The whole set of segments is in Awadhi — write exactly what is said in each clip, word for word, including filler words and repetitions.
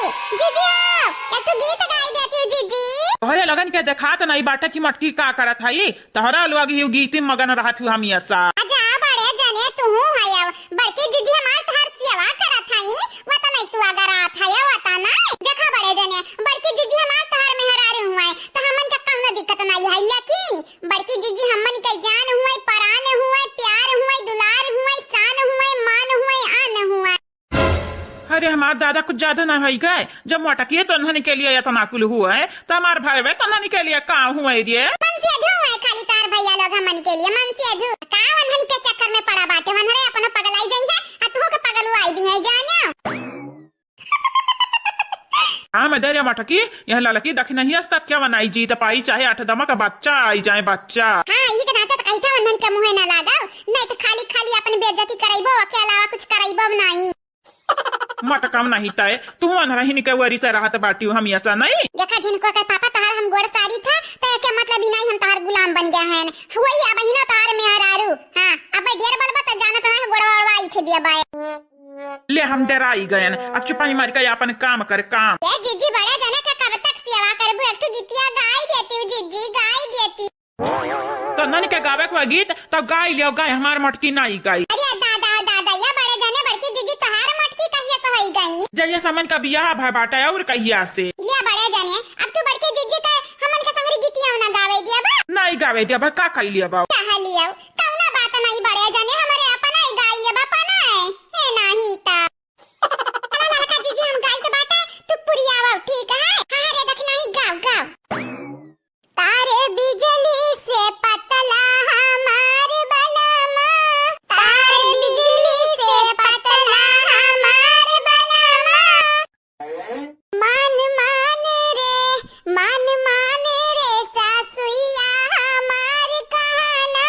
जीजी हो, एक ठो गीत गाई देती हो जीजी। तोहरे लोगन के देखात नाई बाटे कि मटकी का करत हई, तोहरा लोग ही गीत में मगन रहत हु हमेशा। अच्छा बड़े जने तू हूँ है, बड़की जीजी हमार तोहार सेवा करत हई, वता नहीं तू अगर आत है वता नहीं। देखा बड़े जने, बड़की जीजी हमार तोहार मेहरारू हुआ है, तो हमन का कौनो दिक्कत नहीं है, यकीन। बड़की जीजी हमन के जान हुए, परान हुए, प्यार हुए, दुलार हुए, शान हुए, मान हुए, आन हुए। अरे हमार दादा, कुछ ज्यादा ना होई गए? जब मोटकिए तन्हन के लिए इतना कुल हुआ है, तो हमार भाई तन्हन के लिए का हुआ रे? मन से अधू हुआ है, खाली तार भैया लोग हमन के लिए मन से अधू। का वन्हन के चक्कर में पड़ा बाटे, वन्हरे अपना पगलाई जाई है, आ तू के पगलू आई दी है, जानो। हाँ, मैं दे रे मटकी, यह ललकी दखिनहिया से तक क्या बनाई जीत पाई, चाहे आठ दमा का बच्चा आई जाए, बच्चा। हाँ, ई के नाते तो कही था, वन्हन के मुँहे ना लागो, नहीं तो खाली, खाली अपन बेइज्जती करइबो, के अलावा कुछ करइबो नहीं। मटकम नहीं तय, तू अनरहिन के वरी से रहत बाटियो, हमेशा नहीं। देखा झिनको के पापा, तोहार हम गोड़ सारी था, तो एके मतलब ही नहीं हम तोहार गुलाम बन गया है। वही अब ही ना तोहार मेहरारू। हाँ, अब ढेर बोलबो तो जानत ना गोड़वा वड़वा इछ दिया बाय। ले हम डराई गयन, अब चुपाई मार के अपन काम कर काम। ए जीजी, बड़े जने का कब तक सेवा करबू? एक ठो गीतिया गाई देती हूँ जीजी, गाई देती। तो नन के गावे को गीत तो गाई लियो, गाय हमार मटकी नाई गाई। अरे दादा, दादा, ये बड़े जने बड़की जीजी तोहार मटकी कहिए तो होई गई। जहिया से हमन का बियाह भय बाटे और कहिया से। ये बड़े जने, अब तू बड़की जीजी का हमन के संगरी गीतिया ना गावे दिया बा। नाई गावे दिया बा, का कई लिया बा? कह लियो, कौना बात नहीं बड़े जने, हमरे अपना ही गाई लिया बा, अपना है। ए नाही ता। चला ललका जीजी, हम गाई तो बाटे, तू पुरियावा, ठीक है? हाँ रे, देख नहीं, गाओ, गाओ। तार बिजली से पतला हमार बलमा, तार बिजली से पतला हमार बलमा। मान मान रे, मान मान रे सासुइया हमार कहना,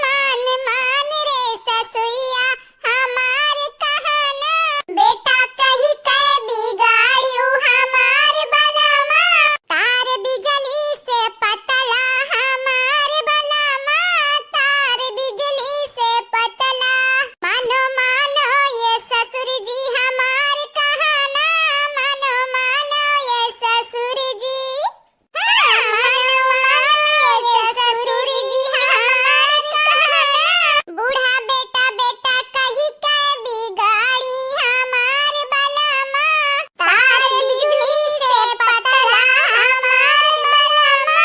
मान मान रे सासुइया हमार कहना, बेटा कही के बिगाड़ियो हमार बलमा। तार बिजली से पतला हमार बलमा, तार बिजली से पतला। मानो मानो ये ससुर जी हमार कहना, मानो मानो ये ससुर जी। बूढ़ा बेटा बेटा कही के बिगाड़ी हमार बलमा, तार बिजुली से पतला हमार बलमा।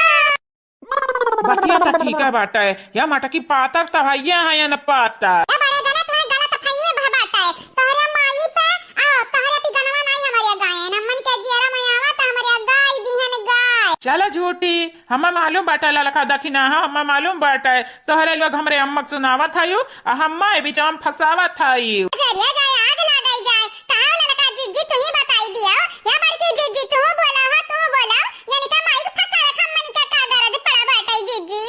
बतिया त ठीका बाटे, या मटकी पातर त हइये है या न पातर। ए बड़े जने, तुम्हें गलत फहमी भा बाटे। तोहरे माई पे, आ, तोहरे पी गनवा नाई हमारे गायन। अम्मन के जियरा में आवा त हमारे गाय दिहन गाय। चलो झूठी, हमें मालूम बाटे ललका दखिना, हाँ, हमें मालूम बाटे। तोहरे लोग हमरे अम्मा के सुनावत हयू, आ हम्मा ए बीचवा में फंसावत हयू। जरिया जाए, आग लगाई जाए। कहाँ ललका जिज्जी, तू ही बताई दियो। या बड़की जिज्जी, तू बोला हो, तू बोला। यानी का माई के फंसावे के अम्मन के का गरज पड़ा बाटे जिज्जी?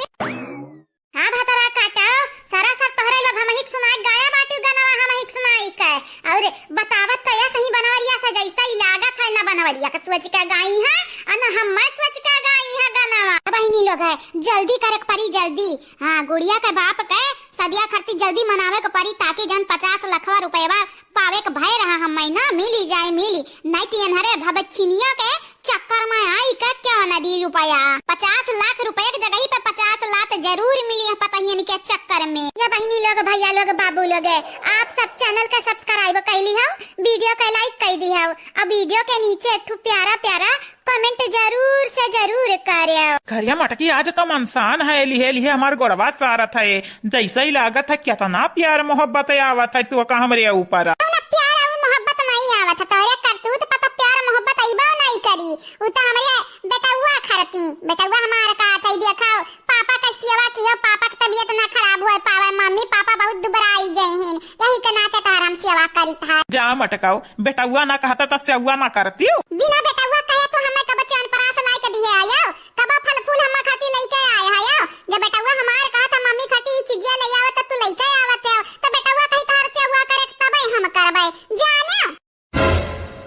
हाँ भतरा काटा, सरासर तोहरे लोग हमहिक सुनाई गाया बाटू गनवा हमहिक सुनाई के। और बतावत तो या सही बनवरिया से जैसा ही लागत है, ना बनवरिया के सोच के गाई है, आ ना हम्मा सोच के गाई है गनवा। बहिनी लोग है, जल्दी करे के परी, जल्दी। हाँ, गुड़िया के बाप के सदिया खरती जल्दी मनावे के परी, ताकि जन पचास लखवा रुपयवा पावे के भय रहा हम्मा ना मिली जाए, मिली। नहीं ती अनहरे भबचिनिया के चक्कर में आई के क्यों न दी रुपया। पचास लाख रुपया के जगह पे पचास लात जरूर मिली है पतहियन के चक्कर में। या बहिनी लोग, भैया लोग, बाबू लोग, आप सब channel का subscribe कैली हो, video का like कर दी हो, और video के नीचे एक ठो प्यारा प्यारा comment जरूर से जरूर करो। घरिया मटकी आज तो मनसान है, लिहे लिहे हमार गोड़वा सारत है। जैसे ही लागत है, कितना प्यार मोहब्बत आवत है तू का हमरे ऊपर। कौनो प्यार और मोहब्बत नहीं आवत है, तोहरे करतूत पर तो प्यार मोहब्बत अइबो नहीं करी। उ तो हमरे बेटउआ खरती, बेटउआ हमार का थई, देखो पापा का सेवा कियो, पापा की तबीयत ना खराब होए पावे, मम्मी पापा बहुत दुबराई गए हैं, यही के नाते तोहर हम सेवा करित है। जा मटकाओ, बेटउआ ना कहता तो सेवा ना करती हो। बिना बेटउआ कहे तू हमें कब चैन परास लाई के दिए आयो? कबो फल फूल हम्मा खातिर लइके आए हयो? जब बेटउआ हमार कहत ह मम्मी खातिर ई चीजिया ले आवत, त तू लइके आवत हो, त बेटउआ कही तोहर सेवा करे, तबे हम करबे। जाने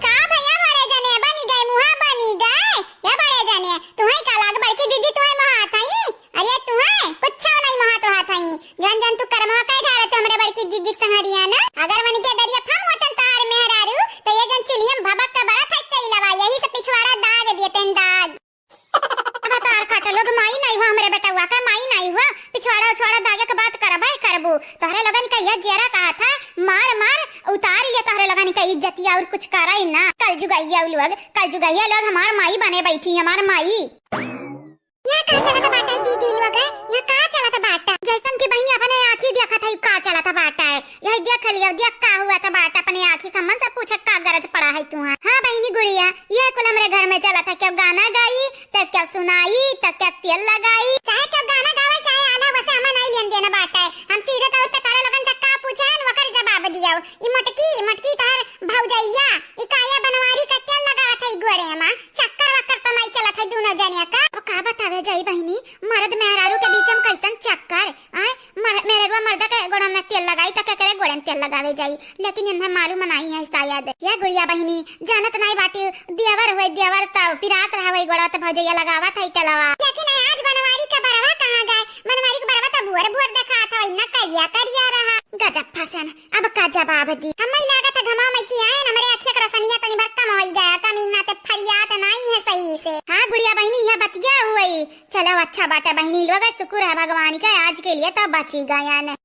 का भैया, बड़े जने बनी गए, मुहा बनी गए। या बड़े जने, तुहई का लाग बड़की जीजी, तुहई मुहा थई? अरे तुहई कुछ नहीं मुहा तो हाथ हई। जन जन तू करमवा कई ढारत हमरे बड़की जीजी के संगरिया ना। अगर मन के दरिया फम होतन तोहार मेहरारू, त ये जन चिलियम भबक के बड़ा था चइला। तोरे लोगन के इज्जतिया और कुछ करा ही ना। कलजुगहिया उ लोग, कलजुगहिया लोग हमार माई बने बैठी, हमार माई। यहाँ का चलत बाटे दीदी लोग, यहाँ का चलत बाटे? जैसन कि बहिनी अपने आँखी देखत है का चलत बाटे, यही देख लियो, देख का हुआ था बाटे अपने आँखी। सम्मन से पूछे का गरज पड़ा है तुहाँ? हाँ बहिनी गुड़िया, ये कुल हमरे घर में चलत है, क्यों गाना गाई, तो क्यों सुनाई, तो क्यों तेल लगाई, चाहे क्यों गाना गावे, चाहे आला, वसे हमें नहीं लेन देना बाटे। हम सीधे तौर पे तोरे लोगन से का पूछे हैं, वकर जवाब दियो। ई मोटकी, मोटकी तोहर भौजैया, ई काया बनवारी का तेल लगावत है ई गोड़े में? चक्कर वक्कर तो नहीं चलत है दूनो जने का? अब का बतावे जाई बहिनी, मर्द मेहरारू के बीच में कैसन चक्कर, आय? मर-, मेहररुआ मर्दा के गोड़ा में तेल लगाई त केकरे गोड़े में तेल लगावे जाई? लेकिन इन्हें मालूम नहीं है शायद। ये गुड़िया बहिनी, जानत नहीं बाटी, देवर हुए, देवर तब पिरात रहा वही गोड़ा त भौजैया लगावत है तेलवा। लेकिन आज बनवारी का बरवा कहाँ गए? बनवारी का बरवा तो भुअर भुअर देखात है, इन्ना करिया करिया रहा। गजब फसन, अब का जवाब दी? हमें लागत है घमा में की आए न, हमरे अखिया के रसनिया तनी भर कम होई गया, कम इन्ना ते फरियात नहीं है सही से। हाँ गुड़िया बहिनी, यह बतिया हुई। चलो अच्छा बाटा बहिनी लोग, शुक्र है भगवान का, आज के लिए तो बची गया न।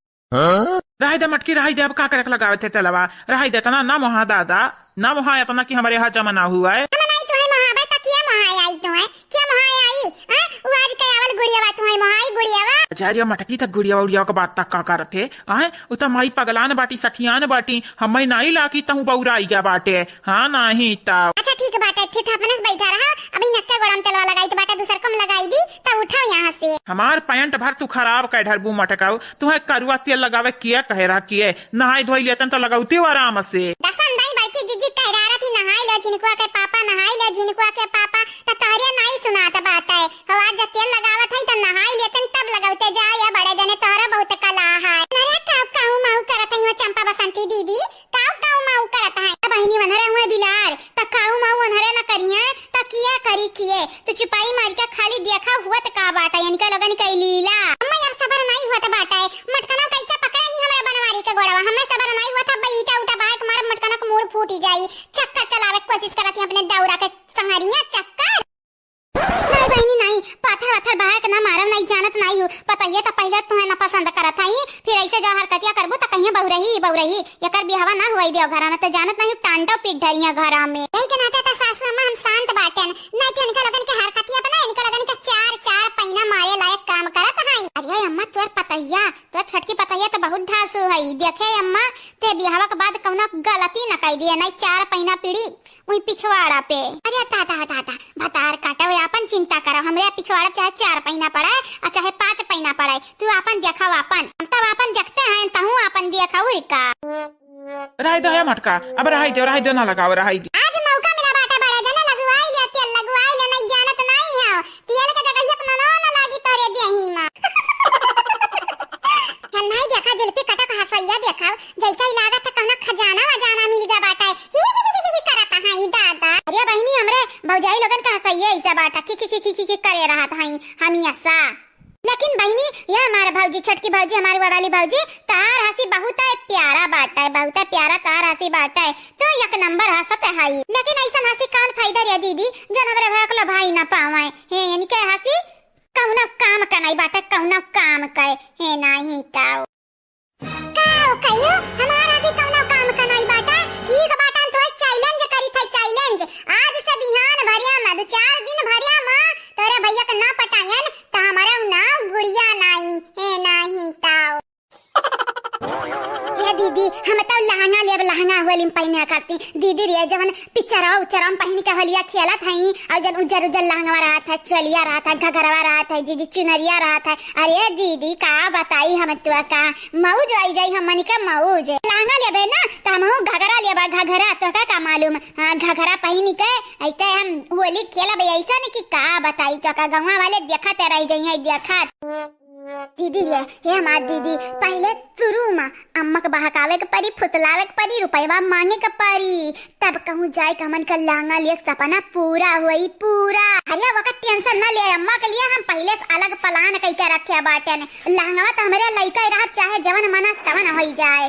रहाई दे मटकी, रहाई दे, अब का करक लगावे थे तेलवा, रहाई दे, इतना ना मोहा दादा, ना मोहा इतना कि हमरे यहाँ जमा ना हुआ है। हम नहीं तुहे मोहाबे त किया मोहाए आई तुहे, किया मोहाए आई, हैं? उ आज के आवल गुड़ियावा तुहे मोहाई गुड़ियावा। अच्छा रे मटकी, त गुड़ियावा उड़ियावा के बात तक का करत है, हैं? उ त माई पगलान बाटी, सठियान बाटी, हमें नाई लागी तहूँ बौराई गया बाटे। हाँ, नाही तब। अच्छा, ठीक बाटे, फिर अपने से बैठा रहा। अभी नक्के गोड़म तेलवा लगाई तो बाटे, दूसर कम लगाई दी, तब उठाओ यहाँ से। हमार पैंट भर तू खराब कर ढरबू मटकाऊ, तुहे करुआ तेल लगावे किए कहे रहा किए, नहाई धोई लेतन तो लगौती हो आराम से। दसन दाई बड़की जीजी कह रहा थी, "नहाई ले झिनकुआ के पापा, नहाई ले झिनकुआ के पापा," तो तोहरे नाई सुनात बाटे। हो आज जब तेल लगावत है तो नहाई लेतन तब लगौते जा, या बड़े जने तोहरा बहुत कला है। अरे का काऊ माऊ करत है वो चंपा बसंती दीदी? काऊ काऊ माऊ करत है? ए बहिनी, वनहरे हुए बिलार, त काऊ माऊ वनहरे न करिहे, त किया करी किए? तू चुपाई मार के खाली देखा हुआ त का बाटा, इनका लोगन के लीला। अम्मा यार, सबर नहीं हुआ त बाटा है, मटकना कैसे पकड़े ही हमरा बनवारी के गोड़वा, हमें सबर नहीं हुआ था, अब ईटा उटा बाहर के मार मटकना के मूड़ फूटी जाई, चक्कर चलावे के कोशिश करत ही अपने दौरा के संगरिया चक्कर। नहीं बहिनी नहीं, पाथर वाथर बहाए के ना मारब, नहीं जानत नहीं हूँ। पतोहिया त पहिले तुहे ना पसंद करत हई, फिर ऐसे जो हरकतिया करबू त कहिए बउरही, बउरही। एकर बियाहवा ना हुई देव घरा में, त जानत नहीं हूँ, टांडव पीट डरिया घरा में। यही के नाते त सासू अम्मा हम शांत बाटेन, नहीं त इनका लगन के हरकतिया बना, इनका लगन के चार, चार पैना मारे लायक काम करत हई। अरे अम्मा तोर पतोहिया, तोर छोटकी पतोहिया त बहुत धासु हई। देखे अम्मा, ते बियाहवा के बाद कौनो गलती न कई दिए, नहीं चार पैना पीड़ी वही पिछवाड़ा पे। अरे ता, ता, ता, ता, भतार काटो, आपन चिंता करो, हमरे पिछवाड़ा चाहे चार पैना पड़े और चाहे पाँच पैना पड़े, तू आपन देखाओ आपन, हम तब आपन देखते हैं, तहूँ आपन देखाओ का। रह दे मटका, अब रह दे, रह दे, ना लगाओ, रह दे। आज मौका मिला बाटे बड़े जने, लगवाई ले तेल, लगवाई ले, नहीं जानत नहीं है, तेल के जगह अपना ना, ना लागी तोरे देही में। हम नहीं देखा जुल्फी कटक हंसैया देखा, जैसे ही लागत है कौनो खजाना वजाना मिल गया बाटे। ही, ही, ही, ही, ही करत है ई दादा। अरे बहिनी, हमरे भौजाई लोगन का हंसैया ऐसा बाटा, खी, खी, खी, खी, खी, खी करे रहत हई हम ऐसा। लेकिन बहिनी, ये हमार भौजी, छोटकी भौजी, हमार वो वाली भौजी, तार हंसी बहुत है प्यारा बाटा है, बहुत है प्यारा तार हंसी बाटा है, तो एक नंबर हंसत है। लेकिन ऐसा हंसी कौन फायदा रे दीदी, जन हमरे भैया को भाई ना पावे। हे, इनके हंसी कौनो काम का नहीं बाटे, कौनो काम का, हे नाही ताऊ। का हो कहियो, हमारा भी कौनो काम का नहीं बाटे, ठीक बाटे, हम तोहे challenge करी थे, challenge। आज से बिहान भरिया में, दो चार दिन भरिया में तोरे भैया के ना पटायन, तो हमारा नाम गुड़िया नाही, हे नाही ताऊ। ए दीदी, हम तो लहंगा लेब, लहंगा होली में पहिने खातिर। दीदी रे, जवन पिचरवा उचरवा में पहिन के होलिया खेलत हई, और जन उज्जर उज्जर लहंगवा रहत है, चोलिया रहत है, घघरवा रहत है, जीजी चुनरिया रहत है। अरे दीदी, का बताई हम तो, का मौज आई जाई हमन के मौज। लहंगा लेबे ना, तो हमहू घघरा लेबा, घघरा, तो का, का मालूम? हाँ, घघरा पहिन के अइते हम होली खेलब, ऐसा नहीं कि का बताई, तो का गौवा वाले देखत रह जाइए, देखत। दीदी रे, हे हमार दीदी, पहिले शुरू में अम्मा के बहकावे के पड़ी, फुसलावे के पड़ी, रुपयवा मांगे के पड़ी, तब कहूँ जाए के हमन के लहंगा लिए सपना पूरा होई, पूरा। अरे ओकर tension ना ले, अम्मा के लिए हम पहिले से अलग plan कई के रखे बाटे ने। लहंगवा तो हमरे लइका रहत, चाहे जवन मना तवन होई जाए।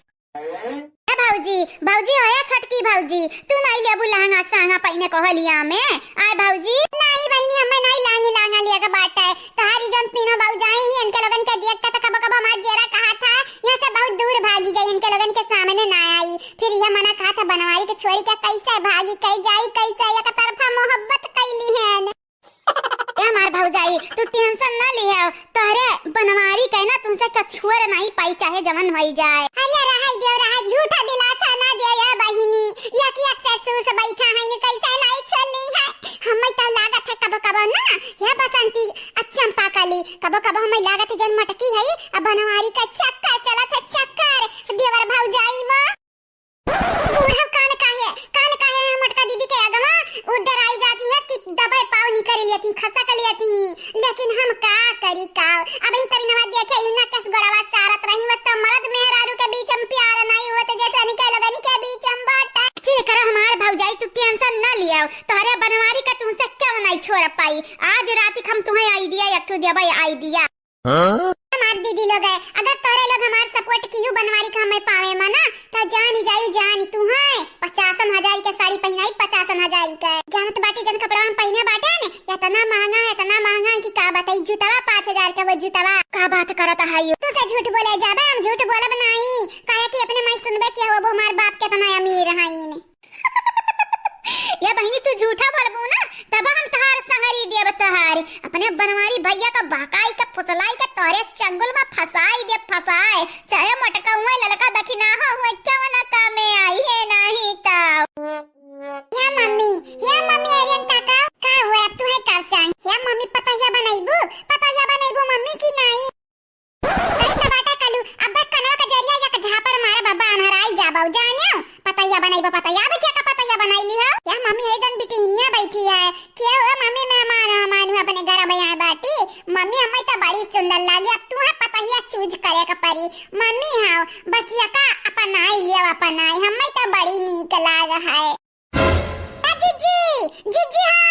ए भौजी, भौजी हो, ए छोटकी भौजी, तू नहीं लेबू लहंगा सहंगा पहिने को होलिया में? आय भौजी। नहीं बहिनी, हमें नहीं लहंगी लहंगा लिया के बाटे। तोहारी जौन तीनों भौजाई ही, इनके लोगन के देख के तो कबो कबो हमार जेरा कहा था, यहाँ से बहुत दूर भागी जाई, इनके लोगन के सामने ना आई। फिर यह मना कहा था, बना बनवारी के छोड़ी के कैसे भागी, कहीं जाई कैसे, एक तरफा मोहब्बत कैली है। ए हमार भौजाई, तू tension ना लिहो, तोहरे बनवारी के ना तुमसे कछुअर नहीं पाई, चाहे जवन होई जाए। अरे रहै दियो, रहै, झूठा दिलासा ना दियो ये बहिनी, एक एक से सूस बैठा है, कैसे नहीं छोली है। हमें तो लागत है कबो कबो ना, हे बसंती, आ चंपा कली, कबो कबो हमें लागत है जन मटकी है, अब बनवारी का चक्कर चलत है, चक्कर, देवर भौजाई में। बूढ़ा कान काहे, कान काहे है मोटका दीदी के अगवा, उ डराई जाती है कि दबाई पाव निकर लेती, खसक लेती, लेकिन हम का करी का, अब इन तभी नवा देखे, इन्ना कस गोड़वा सारत रही, बस तो मर्द मेहरारू के बीच में प्यार नहीं हुआ, तो जैसे निकल गनी के बीच में बाटा। चिल करो हमार भौजाई, तू tension ना लियो, तोहरे बनवारी का तुमसे क्यों नहीं छोड़ पाई। आज रात हम तुम्हें idea एक ठो देबै, idea। हाँ? हमार दीदी लोग है, अगर तोरे लोग हमार support किहू बनवारी का हमें पावे मना, तो जानी जायू जानी तू है, पचासन हजार के साड़ी पहिनाई, पचासन हजार के। जानत बाटी जन कपड़ा हम पहिने बाटे ने, इतना महंगा है, इतना महंगा है कि का बताई, जूतवा पाँच हजार के वो जूतवा। का बात करत है यू? तू से झूठ बोले जाबे, हम झूठ बोलब नहीं, काहे कि अपने माई सुनबे कि हो वो हमार बाप कितना अमीर है ने। या बहिनी, तू झूठा बोलबू ना, तब हम तहार संगरी देब तहार। अपने बनवारी भैया का बहकाई के फुसलाई के तोहरे चंगुल में फंसाई देब, फंसाए। चाहे मोटका हुए, ललका दखिनाहा हुए, क्यों ना कामे आई है नहीं तो। या मम्मी, या मम्मी, अरे तका, का हुआ, अब तू है का चाही? या मम्मी, पतोहिया बनैबू, पतोहिया बनैबू मम्मी की नहीं? कहीं तो बाटे कलू, अब्बे कनवा के जरिया एक झापड़ मारे बब्बा अन्हराई जाबो, जानियो? पतैया बनैबो, पतैया, अब क्या का पतैया बनाई ली हो? या मम्मी है जन बिटिनिया बैठी है, के हो मम्मी मेहमान, मेहमान हुआ अपने घर में आए बाटी। मम्मी हमें तो बड़ी सुंदर लागे, अब तू है पतैया choose करे के परी। मम्मी हाँ, बस ये का अपनाई लियो, अपनाई, हमें तो बड़ी नीक लाग है। ए जिज्जी, जिज्जी हो।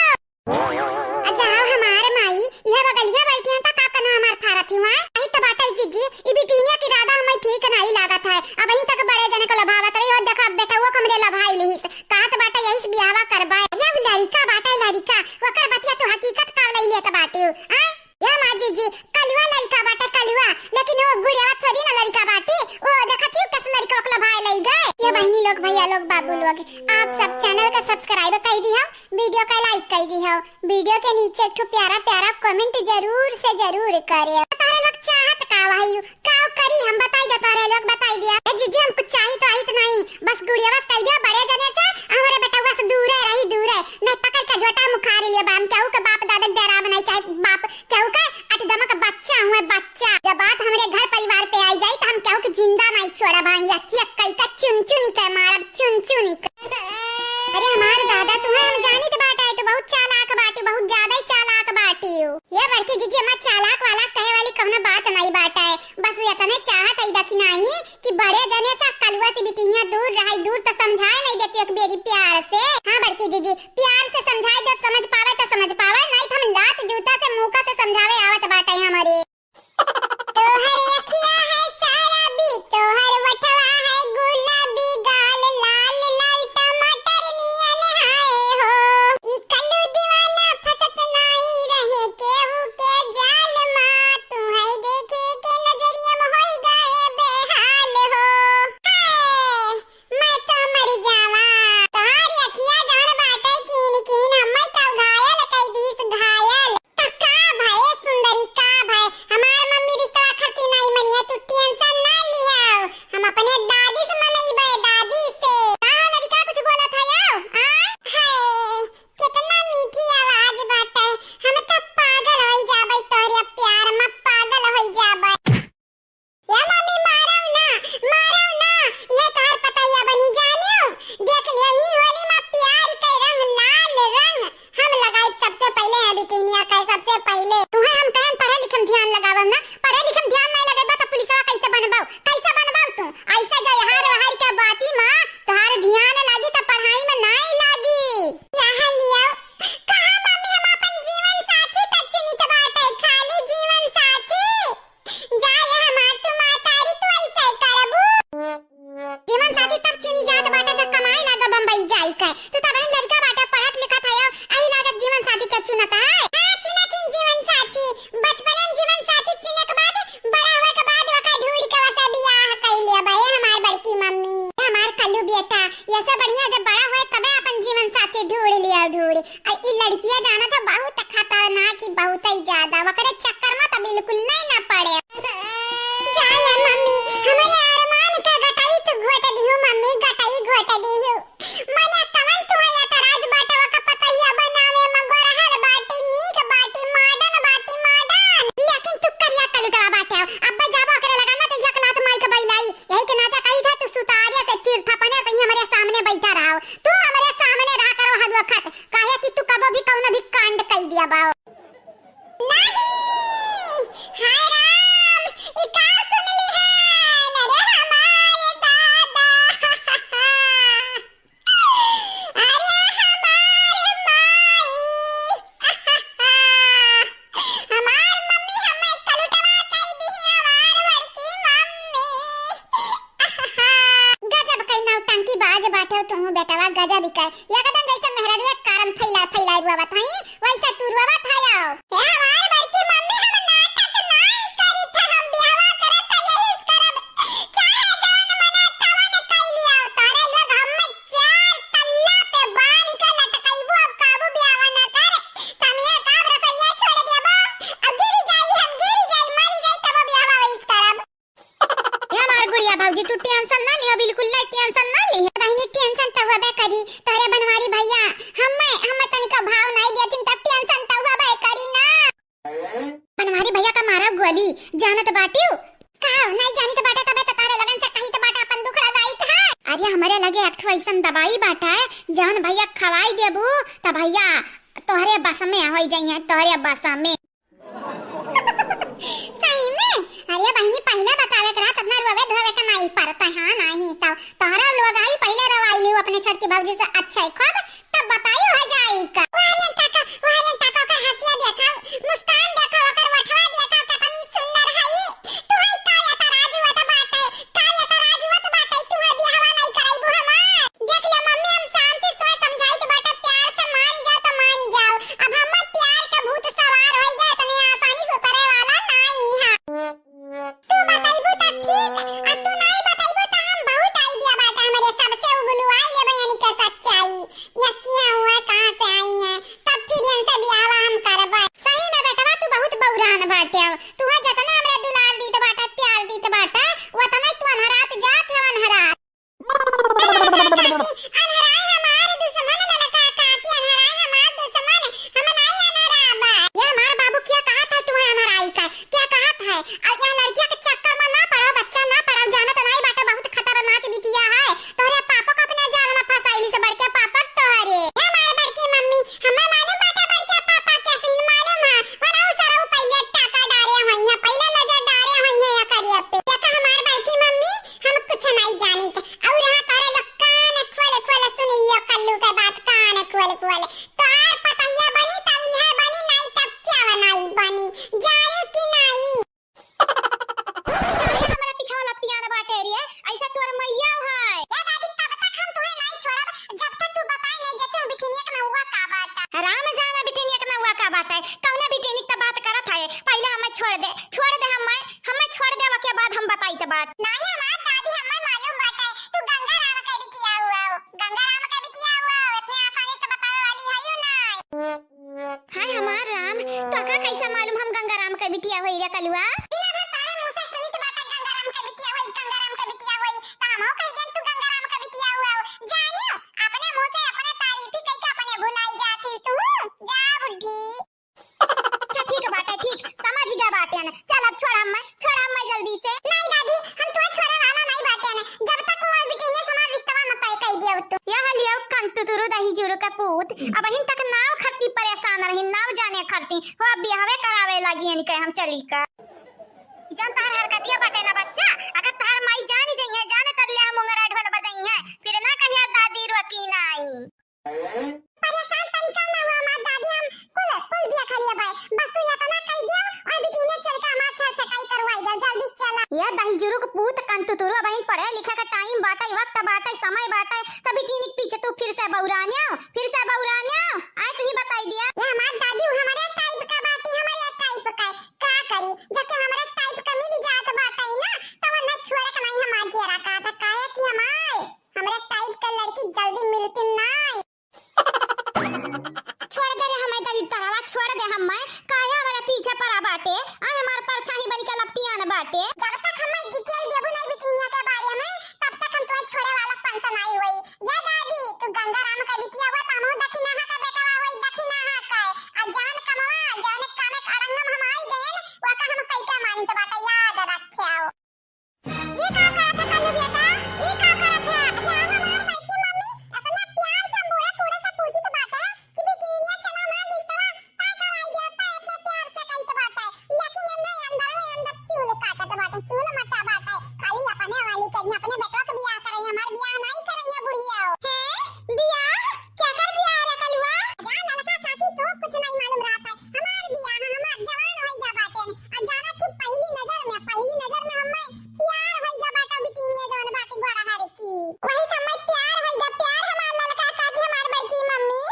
अच्छा हो हमार माई, यह बगलिया बैठी हैं त का कना हमार फारत हुआ? अही त बाटे जिज्जी, ई बिटिनिया के इरादा हमें ठीक नहीं लागत है। अबहिन तक बड़े जने को लभावत रही हो, देखा बेटउओ कमरे लभाई लिहिस। कहत बाटे यही से बियाहवा करबा। यह लड़िका बाटे लड़िका, ओकर बतिया तू हकीकत का लई लेत बाटे हो, आय? या माँ जिज्जी, कलुआ लड़िका बाटे कलुआ, लेकिन वो गुड़ियावा थोड़ी ना लड़िका बाटे। वो देखत ही कस लड़िका ओकला भाई लई गए। ये बहिनी लोग, भैया लोग, बाबू लोग, आप सब channel का subscribe कर दिहो, video का like कर दिहो, video के नीचे एक ठो प्यारा प्यारा comment जरूर से जरूर करियो। तारे लोग चाहत का भाई, का करी हम बताई दे, तारे लोग बताई दिया। ए जिज्जी, हम कुछ चाहित वाहित नहीं, बस गुड़िया बस कह दिया बड़े जने से, हमारे बेटउआ से दूरे रही, दूरे, नहीं पकड़ के झोटा मुखारी लिया बा। हम केहू के बाप दादा के डराब नहीं, चाहे बाप केहू के अठदमा का बच्चा हुए, बच्चा। जब बात हमरे घर परिवार पे आई जाई, तो हम केहू के जिंदा नहीं छोड़ब। हाँ, यकी यक्कई का चुन चुन के मारब, चुन चुन के। अरे हमार दादा, तू है हम जानित बाटे, तू बहुत चालाक बाटी, बहुत ज्यादा ही चालाक बाटी हो। ये बड़की जिज्जी, हमार चालाक वालाक कहे वाली कौनो बात नहीं बाटे। बस वो इतने चाहत है दखिनाही कि बड़े जने से कलुआ से बिटिनिया दूर रहे, दूर तो समझाए नहीं देती एक बेरी प्यार से। हाँ बड़की जिज्जी, प्यार से समझाए दे, समझ पावे तो समझ पावे, नहीं तो हम लात जूता से मुंह का से समझावे आवत बाटे हमारे। तोहर अखिया है शराबी, तोहर वठवा है गुलाबी, गाल लाल लाल टमाटर नियन हाय हो। ई कल्लू दीवाना फंसत नाई रहे केहू के जाल मा, तू है देखे के नजरिया में होई गए बेहाल हो। हाय, मैं तो मर जावा। तोहार अखिया जान बाटे कीन कीन, हम्मे तो घायल कई दीस घायल। तो का भए सुंदरी, का भए? हमार मम्मी रिश्तवा खरती नाई मनिया, तू tension ना लिहाओ। हम अपने दादी से मनइबे, दादी से। का लड़िका कुछ बोलत है यो? आ? हाय, कितना मीठी आवाज बाटे। हम तो पागल होई जाबे तोहरे प्यार में, पागल होई जाबे। या मम्मी, मारव ना, मारव ना, ये तोहर पतैया बनी जानियो। देख लियो, ई होली में प्यार के रंग, लाल रंग हम लगाइब सबसे पहले है बिटिनिया का, सबसे पहले। तुहे हम कहन पढ़े लिखे में ध्यान लगावब ना, पढ़े लिखे में ध्यान नहीं लगेबा तो पुलिसवा कैसे बनबाऊ, कैसे बनबाऊ तू? ऐसे जय हार वहार के बाती में तोहार ध्यान लागी तो पढ़ाई में नहीं लागी। यहाँ लियो, कहाँ मम्मी हम अपन जीवन साथी तो चुनित बाटे, खाली जीवन साथी। जा ये हमार तू महतारी, तू ऐसे करबू? जीवन साथी तब चुनी जात बाटे जब कमाए लागा बम्बई जाई के। तू तब लड़का बाटे, पढ़त लिखत है, यही लागत जीवन साथी के चुनत है। हाँ, चुनत ही जीवन साथी। बचपन में जीवन साथी चुने के बाद, बड़ा हुए के बाद ओका ढूंढ के ओसे बियाह कई लेबे हमार बड़की मम्मी। हमार कल्लू बेटा, ये से बढ़िया ढूंढे। आ ई लड़किया जाना था बहुत खतरनाक ही, बहुत ही ज्यादा। ओकरे चक्कर में तो बिल्कुल नहीं ना पड़े। जा यार मम्मी, हमरे अरमान का गटाई तू घोट दिहू मम्मी, गटाई घोट दिहू। मने कवन तू है एतराज बाटे, ओका पतैया बनावे में गोरहर बाटी, नीक बाटी, modern बाटी, modern। लेकिन तू करिया कलुटवा बाटे हो। अब जाबो ओकरे लगा ना तो एक लात माई के बइलाई। यही के नाते कही था तू सुतारिया से तीर्थ अपने से ही हमरे सामने बैठा रहो। तू हमरे सामने रहा करो हर वक्त, काहे कि तू कबो भी कौनो भी कांड कई दिया बाओ। नहीं, हाय राम, ई का सुन ली है? अरे हमारे दादा। अरे हमारे माई। हमार मम्मी हमें कलुटवा कई दिही, हमार बड़की मम्मी। गजब कई नौटंकी बाज बाटे तुहू बेटवा, गजब ही कई। एकदम जैसे मेहरारू एक कारण फैला, फैला रुआ बताई, वैसे तू रुआ बताओ। ए हमार बड़की मम्मी, हम नाटक नाई करी थे, हम बियाहवा करत यही करब। चाहे जवन मना तवन कई लिया, तारे लोग हम चार तल्ला पे बांध के लटकइबू, अब काबू बियाहवा ना कर। तमिया का रसोइया छोड़ देबो, अब गिर जाई, हम गिर जाई, मरी जाई, तब बियाहवा वैस करब। ए हमार गुड़िया भौजी, तू tension ना लियो, बिल्कुल ना tension ना लियो। बहिनी, tension तो होबे करी, तोहरे बनवारी भैया, हमें, हमें तनिका भाव नाई देथिन, तब tension तो होबे करी ना। बनवारी भैया का मारा गोली, जानत बाटियो? का, नाई जानित बाटे, तबे तो तारे लगन से कही तो बाटे, अपन दुखड़ा गाइत है। अरे, हमरे लगे एक ठो ऐसन दवाई बाटे, जौन भैया खवाई देबू, त भैया तोहरे बस में होई जाइए, तोहरे बस में। सही में? अरे बहिनी, पहिले बतावे के रहत, अपना रोवे धोवे के नाई पड़त, हाँ, नाही तो तोहरा लोग आई पहिले रवाई लियो अपने छोटकी भौजी से, अच्छा है खूब, तब बताई हो जाई का। वाह रे काका, वाह रे काका, ओकर हंसिया देखा, मुस्कान देखा, ओकर ओठवा देखा, कितनी सुंदर है ई। तू है का एतराज होत बाटे, का एतराज होत बाटे, तू है बियाहवा नहीं कराइबू हमार। देख ले मम्मी, हम शांति से तोहे समझाइत बाटे, प्यार से मानी जाओ तो मानी जाओ। अब हमर प्यार के भूत सवार होई गए, इतने आसानी से उतरे वाला नाई है। तू बतइबू त ठीक, आ तू नाई बतइबू त हम बहुत idea बाटे हमरे, सबसे उगलुआ लेबे यानी के सच्चाई। या किया हुआ, कहाँ से आई है, तब फिर इनसे बियाहवा हम करबे। सही में बेटवा, तू बहुत बौरान बाटे हो। तू है जतना हमरे दुलार दीत बाटे, प्यार दीत बाटे, वतना तू अनहरात जात है अनहरात। अनहराई हमार दुश्मन ललका काकी, अनहराई हमार दुश्मन, हम नाई अनहराबा। ये हमार बाबू क्या कहा था तुम्हें अनहराई का? क्या कहा था? और यह लड़किया के चक्कर में ना पड़ो, बच्चा ना पड़ो, जानत नाई बाटे बहुत खतरनाक बिटिया है। तोहरे पापा को अपने जाल में फंसाइली से बढ़ के पापा तोहरे। ये हमार बड़की मम्मी, हमें मालूम बाटे बड़के पापा के सीन मालूम है। वरना उ सरऊ पहिले टाका डारे होइए, पहिले नजर डारे होइए एकरे पे। ये का हमार बड़की मम्मी, हम कुछ नहीं जानित। और यहाँ तारे लोग कान खोल खोल सुन लियो कल्लू के बात, कान खोल खोल। तोहार पतैया बनी तब यह बनी, नहीं तब क्या बनाई बनी, जाने की नहीं। काहे हमरा पिछवा लपटियान बाटे रे? ऐसा तोर मैया है। ए दादी, तब तक हम तुहे नहीं छोड़ब, जब तक तू बताए नहीं देते हो बिटिनिया के नौवा का बाटा। राम जाना बिटिनिया के नौवा का बाटा है। कौने बिटिनिया के बात करत है? पहले हमें छोड़ दे, छोड़ दे हमें, हमें छोड़ दे, ओके बाद हम बताई के बात। नहीं हमार दादी, हमें मालूम बाटे, तू गंगा राम के बिटिया हुआ हो, गंगा राम के बिटिया हुआ हो, इतने आसानी से बतावे वाली है यू नहीं। हाय हमार राम, तोका कैसे मालूम हम गंगाराम के बिटिया होई रे कलुआ? बिना भर तारे मुंह से सुनित बाटे गंगाराम के बिटिया होई, गंगाराम के बिटिया होई, त हमहू कह देन तू गंगाराम के बिटिया हुआ हो। जानियो, अपने मुंह से अपने तारीफी कइके अपने भुलाई जाती तू। जा बुढ़ी। अच्छा ठीक बाटे, ठीक, समझ गया बाटे न। चल अब छोड़ हमें, छोड़ हमें जल्दी से। नहीं दादी, हम तुहे छोड़े वाला नहीं बाटे न। जब तक वो बिटिनिया से हमार रिश्तवा न तय कई दियो तू। यह लियो कंतुतुरु दही जुरु का पूत, अबहिन तक नाव खरती परेशान रही, नाव जाने खरती, हो अब बियाहवे करावे लागी यानी कहे हम चली का। जौन तहार हरकतिया बाटे ना बच्चा, अगर तहार माई जानी जइहे, जाने तब ले हम मुंगरा ढोल बजइहे, फिर ना कहिया दादी रोकी नाई। परेशान तनिका ना हुआ हमार दादी, हम कुल, कुल बिया खा लिया बाय। बस तू इतना कह दियो और बिटिने चल के हमार छल छकाई करवाई दे, जल्दी से चला। ये दही जुरुक पूत कंतुतुरु, अबहिन पढ़े लिखे का टाइम बाटे, वक्त बाटे, समय बाटे, सब बिटिनिक पीछे तू फिर से बौरान्यो, फिर से बौरान्यो। आए तू ही बताई दिया। ये हमार दादी हमारे टाइप का बाटी, हमारे टाइप का। का करी, जबकि हमारे टाइप का मिल जात बाटे ना, तो वरना छोड़े के नहीं हमार जियरा का था, काहे कि हमार, हमारे टाइप का लड़की जल्दी मिलती नहीं। छोड़ दे रे हमें दरिद्रवा, छोड़ दे हमें। काहे हमरे पीछे पड़ा बाटे? आ हमार परछाई बनी के लपटियान बाटे। जब तक हमें detail देबू नहीं बिटिनिया के बारे में, तब तक हम तुम्हें छोड़े वाला पंच नहीं होई। या दादी, तू गंगाराम का बिटिया हुआ, तो हमहू दखिनाहा का बेटवा होई, दखिनाहा का। आ जान कमवा, जाने कामे के अड़ंगम हम आई गएन, वका हम कैका मानित बाटे, याद रख्याओ। ई का करत है कल्लू बेटा? ई का करत है? जा हमार बड़की मम्मी, इतना प्यार से बूढ़ा बूढ़ा से पूछित बाटे कि बिटिनिया चला हमार रिश्तवा तय कराई दे, तय इतने प्यार से कहित बाटे। लेकिन एन्ने अंदर में अंदर चूल काटत बाटे, चूल मचा बाटे। खाली अपने वाली करी, अपने बेटवा के बियाह करई, हमार बियाह नहीं करई है बुढ़िया। हैं? बियाह? केकर बियाह रे कलुआ? जा ललका काकी, तो कुछ नहीं मालूम रहत है। हमार बियाह, हमार जवान होई गया बाटे। आ जाना तू पहली नजर में, पहली नजर में हमें प्यार होई गया बाटे बिटिनिया जवन बाटे गोरहर की। वही से हमें प्यार होई गया, प्यार हमार ललका काकी, हमार बड़की मम्मी।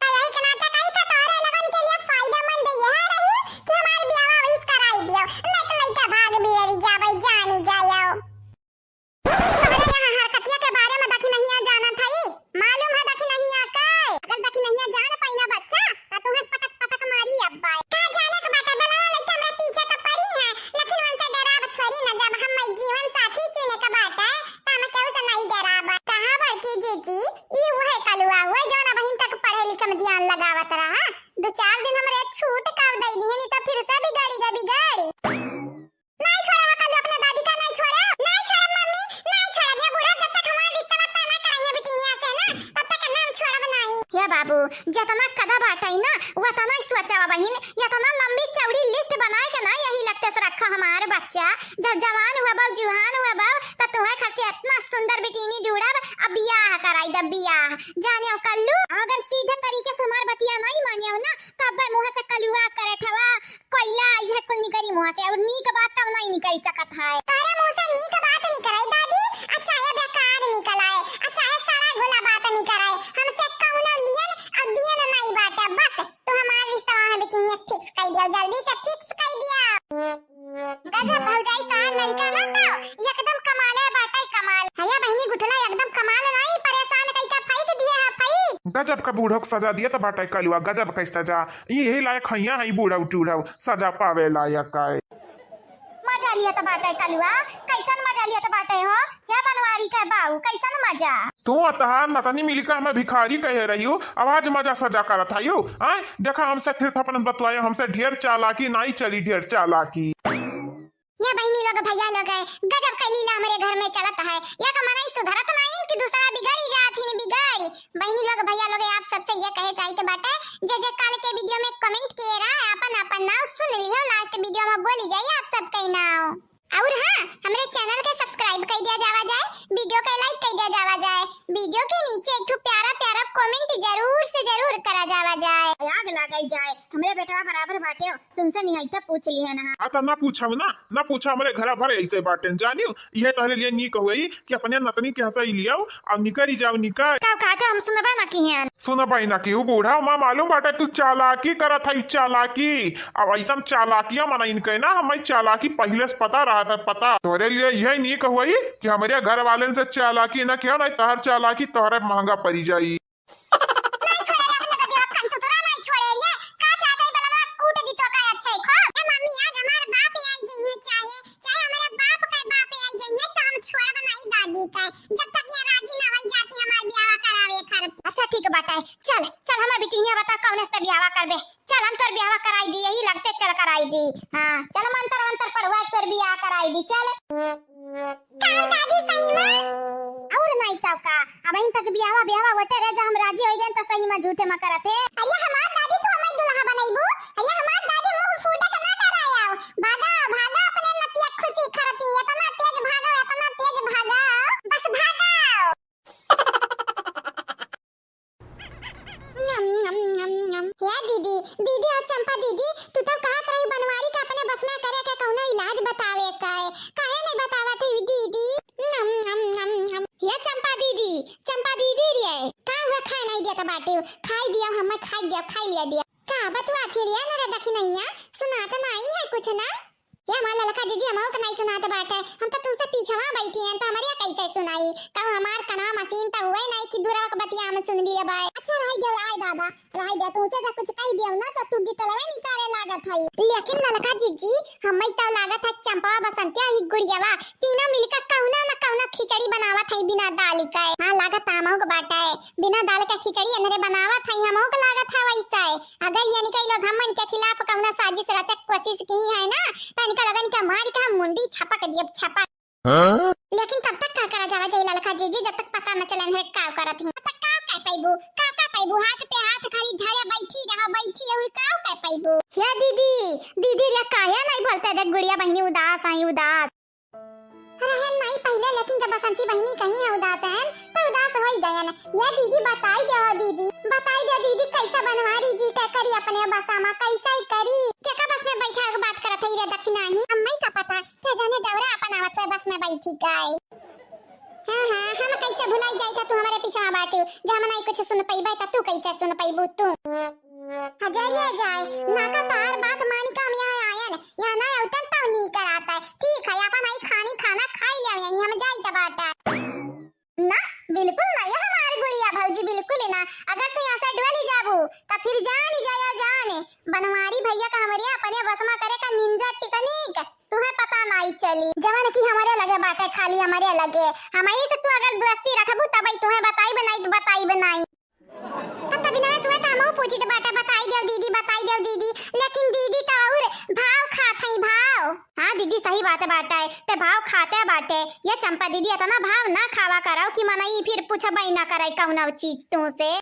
तो यही के नाते कही था तोहरे लगन के लिए फायदेमंद यह रही कि हमार बियाह इस कराई दियो। नहीं तो लइका भाग बिगड़ी जावे, जानी जायो। तोहरे यहाँ हरकतिया के बारे में दखिनहिया जानत हई, मालूम है दखिनहिया के? अगर दखिनहिया जान पाई ना बच्चा, त तुम्हें पटक पटक मारी अब्बा। का जाने के बाटे, बलावा लइका हमरे पीछे तो पड़ी है, लेकिन उनसे डराब थोड़ी ना, जब हम जीवन साथी चुने के बाटे, त हम केहू से नहीं डराब। कहा बड़की जीजी, ई उहे कलुआ हुआ, जौन अबहिन तक पढ़े लिखे में ध्यान लगावत रहा, दो चार दिन हमरे छूट का दई दिहनी, त फिर से बिगड़ी गा बिगड़ी। नहीं छोड़ब कल्लू अपने दादी का, नहीं छोड़ब, नहीं छोड़ब मम्मी, नहीं छोड़ब। ये बूढ़ा जब तक हमार रिश्ता बता ना कराइए बिटिनिया से ना, तब तक ना हम छोड़ब नहीं। हे बाबू, जतना कदा बाटई ना, वतना ही सोचवा बहिन, यतना लंबी चौड़ी list बनाए के ना यही लगते से रखा हमार बच्चा। जब जवान हुआ बा, जुहान हुआ बा, त तुहे खातिर इतना सुंदर बिटिनी जुड़ब, अब बियाह कराई दब बियाह। जाने कल्लू, अगर सीधे तरीके से हमार बतिया नहीं मानियो ना, तब मुँह से कलुआ करे ठवा, कोयला आई है कुल निकरी मुँह से, और नीक बात तब नहीं निकरी सकत है। तोहरे मुँह से नीक बात निकराई दादी, आ चाहे बेकार निकल आए, आ चाहे सड़ा घुला बात निकराए, हमसे कौनो लियन और दियन नहीं बाटे। बस तू हमार रिश्तवा में बिटिनिया fix कर दिया, जल्दी से fix कर दिया। गजब भौजाई, तोहार लड़का ना तो एकदम कमाले बाटे, कमाल। हया बहिनी गुठला एकदम कमाल नहीं, परेशान कई का फेंक दिया है, फेंक। गजब का बूढ़ो के सजा दिया तो बाटे कलुआ, गजब का सजा। यही लायक हैया है बूढ़ा टूढ़ा, सजा पावे लायक आए। मजा लिया तो बाटे कलुआ, कैसन मजा लिया तो बाटे हो? या बनवारी के बाऊ, कैसन मजा? तू आ तहार नतनी मिलकर हमें भिखारी कहे रही हो, अब आज मजा सजा करत है यू। आय, देखा हमसे फिर थपन बतवाए, हमसे ढेर चालाकी नहीं चली, ढेर चालाकी। ये बहिनी लोग, भैया लोग, गजब कै लीला हमरे घर में चलत है। एक मनई सुधरत नाइन कि दूसरा बिगड़ी जात ही बिगड़ी। बहिनी लोग, भैया लोग, आप सबसे ये कहे चाहित बाटे, जे जे काल के video में comment किए रहा, अपन अपन नाव सुन लियो, last video में बोली जाई आप सबके नाव। और हाँ, हमरे channel के subscribe कर दिया जावा जाए, video के like कर दिया जावा जाए, video के नीचे एक ठो प्यारा प्यारा comment जरूर से जरूर करा जावा जाए। आग लगाई जाए, हमरे बेटवा बराबर बाटे, तुमसे निहाइता पूछ लिहे ना। आ, त ना पूछब ना, ना पूछा, हमरे घरा भर ऐसे बाटेन, जानियो। यह तहरे लिए नीक होई कि अपने नतनी के हंसाई लियाओ, अब निकरी जाओ, निकर। का कहते हम सुनबे ना किहेन। सुनबे ना कि ऊ बूढ़ा माँ मालूम बाटे, तू चालाकी करत है, चालाकी। अब ऐसन चालाकिया मना इनके ना, हमें चालाकी पहले से पता रहा था, पता। तोरे लिए यह नीक होई कि हमरे घर वाले से चालाकी ना किया, नहीं तहर चालाकी तोहरे महंगा पड़ी जाई। नहीं छोड़े रे अपने बदे हक्कन, तू तोरा नहीं छोड़े रे। का चाहते है बलनवा, कूट दी तो का अच्छा है खो। ए मम्मी, आज हमार बाप आई जइहे, चाहे, चाहे हमारे बाप का बाप आई जइहे, तो हम छोड़ब नहीं दादी का, जब तक ये राजी ना होई जाती हमार ब्याह करावे खातिर। अच्छा ठीक बाटे, चल, चल हमार बिटिनिया बता कौन से ब्याह करबे, चल हम तोर ब्याह कराई दी, यही लगते चल कराई दी। हाँ, चल मंतर वंतर पढ़वा तोर ब्याह कराई दी, चल। का दादी सही में? और नहीं तो का, अबहिन तक बियाहवा बियाहवा होते रहे, जब हम राजी हो गए तो सही में झूठे में करत है। अरे हमार दादी तू हमें दुल्हा बनैबू? अरे हमार दादी मुंह फूटे के ना डरायो। भागा, भागा अपने नतिया खुशी खरती, इतना तेज भागो, इतना तेज भागो, बस भागो। नम, नम, नम, नम। हे दीदी, दीदी और चंपा दीदी, तू तो कहत रही बनवारी का अपने बस में करे के कौनो इलाज बतावे का है, काहे नहीं बतावत है दीदी? नम, नम, नम, नम। हे चंपा दीदी, चंपा दीदी रे, का हुआ खाए नहीं दिया तो बाटे, खाई दिया हमें, खाई दिया, खाई लिया दिया। का बतुआ थी रे ना रे दखिनैया, सुनात नहीं है कुछ ना? ये हमार ललका जीजी, हमहू के नाई सुनात बाटे, हम तो तुमसे पीछवा बैठी हैं, तो हमरे कैसे सुनाई? कहूँ हमार कनवा मशीन तो हुए नाई कि दूरवा के बतिया हम सुन लिए बाय। अच्छा, रही दे, रही दादा, रही दे, तुमसे जब कुछ कह दियो ना तो तू गिटलवे निकाले लागत है। लेकिन ललका जीजी, हमें तो लागत है चंपवा, बसंतिया ही गुड़ियावा, तीनों मिलकर कौनो न कौनो खिचड़ी बनावत है बिना दाल के। हाँ, लागत हमहू के बाटे, बिना दाल के खिचड़ी अंधरे बनावत है, हमहू के लागत है वैसे। अगर ये निकल लोग हमन के खिलाफ कौनो साजिश रचक कोशिश की है ना, तो इनका लोगन के मार के हम मुंडी छपक दियब, छपक। हाँ? लेकिन तब तक का करा जावा जाई ललका जीजी, जब तक पता न चले है का करत ही। तब तक का कह पैबू, का कह पैबू? हाथ पे हाथ खाली धरे बैठी रहा, बैठी रहा, का कह पैबू? हे दीदी, दीदी रे, काहे नहीं बोलते देख गुड़िया बहिनी उदास आई, उदास। रहन नहीं पहले, लेकिन जब बसंती बहिनी कही है उदास हैं, तो उदास हो ही गयन। ये दीदी बताई दे हो दीदी, बताई दे दीदी, कैसा बनवारी जी के करी अपने बसा मा, कैसा ही करी? केका बस में बैठा के बात करत है रे दखिनाही? अम्मई का पता, क्या जाने डौरा अपन आवत से बस में बैठी गाय। हाँ, हाँ, हम कैसे भुलाई जाई था तू हमारे पीछे बाटू, जब हम नहीं कुछ सुन पइबे तो तू कैसे सुन पइबू तू? हजरिया जाए, ना का तार बात मानी का हम यहाँ आयन, यहाँ ना उतन तो नहीं कराता है। ठीक है, अपन आई खानी खाना खाई ले, यहीं हम जाई तो बाटा। ना, बिल्कुल ना, यह हमार गुड़िया भौजी बिल्कुल ही ना। अगर तू यहाँ से डोली जाबू, तो फिर जान ही जाया जान, बनवारी भैया का हमरे अपने बस में करे का निंजा टिकनिक, तुम्हें पता नहीं चली। जवन की हमारे लगे बाटे, खाली हमारे लगे। हमारे से तू अगर दोस्ती रखबू, तब ही तुम्हें बताई बनाई, बताई बनाई। तब तभी ना सुए तो हमहू पूछित बाटे, बताई देव दीदी, बताई देव दीदी, लेकिन दीदी तो और भाव खात हई, भाव। हाँ दीदी, सही बात बाटे, ते भाव खाते बाटे। ये चंपा दीदी, इतना भाव ना खावा करो कि मनई फिर पूछबे ना करे कौनो चीज तुमसे।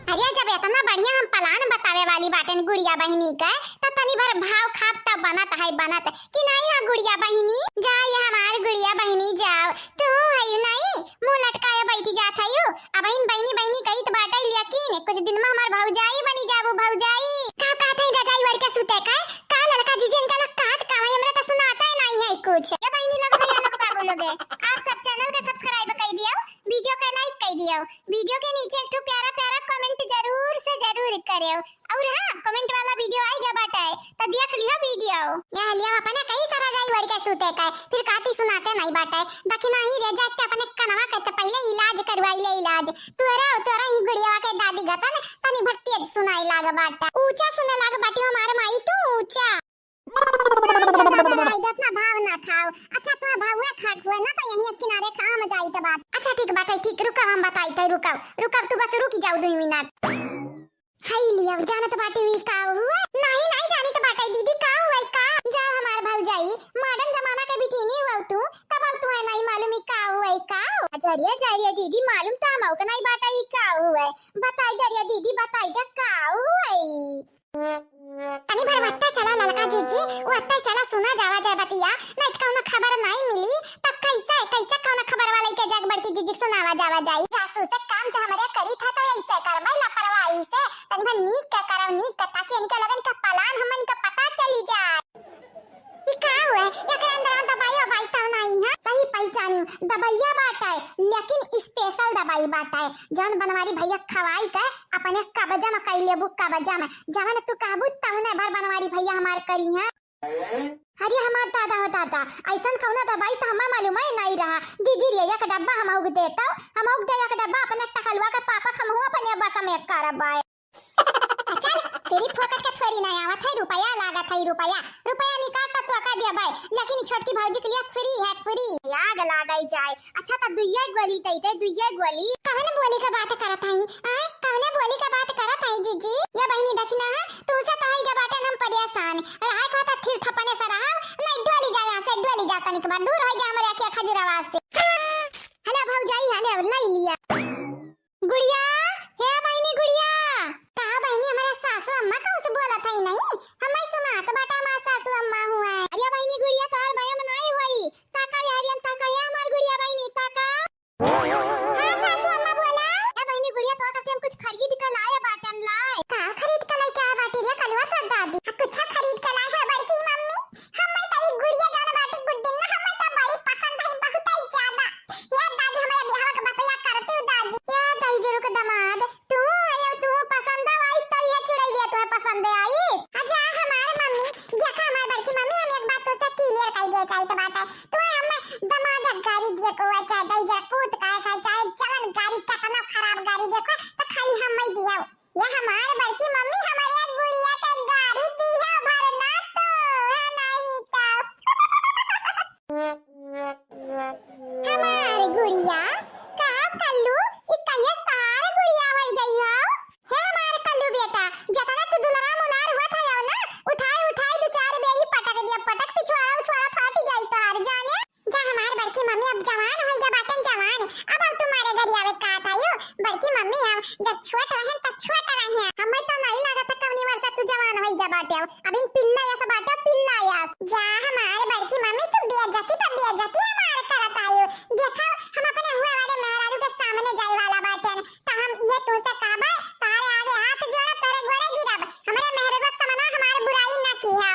अरे, जब इतना बढ़िया हम plan बतावे वाली बाटेन गुड़िया बहिनी के, तो तनी भर भाव खाब तब बनत है, बनत कि नहीं है गुड़िया बहिनी? जा ये हमार गुड़िया बहिनी, जाओ। तू हयू नहीं, मुंह लटकाए बैठी जात हयू। अब इन बहिनी बहिनी कहित बाटे, लेकिन कुछ दिन में हमार भौजाई बनी जाबू, भौजाई। का कहत है रजाई ओढ़ के सुते का? का ललका जीजी इनका लोग कहत का है? हमरा तो सुनाता ही नहीं है कुछ। ये बहिनी लोग, भैया लोग, बाबू लोग, आप सब channel के subscribe कर दियो, video के like कर दियो, video के नीचे एक ठो प्यारा प्यारा comment जरूर से जरूर करो। और हाँ, comment वाला video आइगा बाटे, तो देख लियो video। या लियो अपने कई सारा जाई ओढ़ के सूते का, फिर काटी सुनाते नहीं बाटे। दखिनाही रे, जाके अपने कनवा के तो पहले इलाज करवाई ले, इलाज। तोरा, तोरा ही गुड़ियावा के दादी गतन तनी भर तेज सुनाई लाग बाटे। ऊंचा सुने लाग बाटी हमार माई, तू ऊंचा। नहीं रे दादा, नहीं रे, इतना भाव ना खाओ। अच्छा, तो भाव खात हुए ना, तो यहीं एक किनारे काम जाई तो बात। अच्छा, ठीक बाटे, ठीक, रुका, हम बताई थे, रुका, रुका, तू बस रुक जाओ दो मिनट। हाय लिया, जानत बाटे हुई का हुआ? नहीं, नहीं जानत बाटे दीदी, का हुआ, का? जा हमार भौजाई, modern जमाना के बिटिनी हुआ तू, तब अब तुम्हें नहीं मालूम ही का हुआ, का? अजरिया, अजरिया दीदी, मालूम तो हमको नहीं बाटे ही का हुआ। बताई दरिया दीदी, बताई दे का हुआ। तनी भर वत्ता चला ललका जीजी, वत्ता चला सुना जावा जाए बतिया, नहीं तो कौनो खबर नहीं मिली, तब कैसे, कैसे कौनो खबर वाले के जाके बड़की जीजी के सुनावा जावा जाई? जासूस से काम जो हमरे करी था तो ऐसे करबे लापरवाही से, तनी भर नीक का करो, नीक का, ताकि इनके लगन का plan हमन का पता चली जाए। ई का हुआ? एकरे अंदर दवाई ववाई तो नहीं है? सही पहचानी, दवाइया बाटे, लेकिन special दवाई बाटे, जौन बनवारी भैया खवाई के अपने कब्जा में कई लेबू, कब्जा में। जवन तू कहबू तवने भर बनवारी भैया हमार करी हैं। अरे हमार दादा हो दादा, ऐसन कौनो दवाई तो हमें मालूम ही नहीं रहा। दीदी रे, एक डब्बा हमहू के देता, हमहू के दे एक डब्बा, अपने टकलुआ के पापा के हमहू अपने बस में करब। चल, तेरी फोकट के थोड़ी ना आवत है, रुपया लागत है, रुपया, रुपया निकाल तो तोका देबै, लेकिन ई छोटकी भौजी के लिए free है, free। आग लागई जाए। अच्छा, त दुइये गोली दे दे, दुइये गोली। कवने बोली का बात करत हई? आय, कवने बोली का बात करत हई जीजी? या बहिनी देखी ना, तुमसे तो हई गा बाटे हम परेशान। रहे को तो थिर थपने से रहब, नहीं डोली जावे यहाँ से, डोली जा तनिक बार, दूर हो जा हमरे अखिया खजुरावा से। हेलो भौजाई, हेलो, लई लिया। गुड़िया, हे बहिनी गुड़िया। का बहिनी, हमारे सासू अम्मा कहूँ से बोलत हई नहीं? हमें सुनात बाटे हमार सासू अम्मा हुए। अरे बहिनी गुड़िया, तोहर बयम नहीं हुई। ताका यारियन, ताका या हमार गुड़िया बहिनी, ताका। हाँ सासू अम्मा बोला। ए बहिनी गुड़िया, तो करते हम कुछ खरीद के लाए बाटन लाए। का खरीद के लेके आए बाटी रे कलुआ तो दादी? हाँ, कुछ खरीद के लाए है बड़की मम्मी। हमें तो ई गुड़िया जान बाटी गुड्डी ना, हमें तो बड़ी पसंद है, बहुत ही ज्यादा। यार दादी, हमारे बिहाव के बतैया करती हूँ दादी। यार दाई जरूर के दामाद, तू आयो, तू पसंद आइस, तब ये चुड़ैलिया तुम्हें पसंद आइस। अच्छा हमार मम्मी, देखा हमार बड़की मम्मी, हम एक बात तो खाली हम ही दिया। ये हमार बड़की मम्मी हमारे गुड़िया के गाड़ी दी है, भरना तो है नहीं तो। हमार गुड़िया, का कल्लू, ई कहिया से तहार गुड़िया होई गई हो? हे हमार कल्लू बेटा, जतना तू दुलरा मुलार हुआ था ना, उठाई उठाई दो चार बेरी पटक दिया, पटक पिछवाड़ा उछवाड़ा फाटी जाई तोहार जाने। जा हमार बड़की मम्मी अब जवान होई गया बाटन जवान, अब अब तुम्हारे घर आवे का था यो, बड़की मम्मी हम जब छोट रहन तब छोट रहन, हमें तो नहीं लागत कवनी वर्ष तू जवान होई गया बाटे, अब इन पिल्ला यस बाटे पिल्ला यस। जा हमार बड़की मम्मी तू बेइज्जती पर बेइज्जती हमार करत आयो, देखो हम अपने हुए वाले मेहरारू के सामने जाए वाला बाटन, तो हम ये तुमसे कहबे, तारे आगे हाथ जोड़ब, तोरे गोड़े गिरब, हमरे मेहररुआ के समना हमार बुराई ना किहा।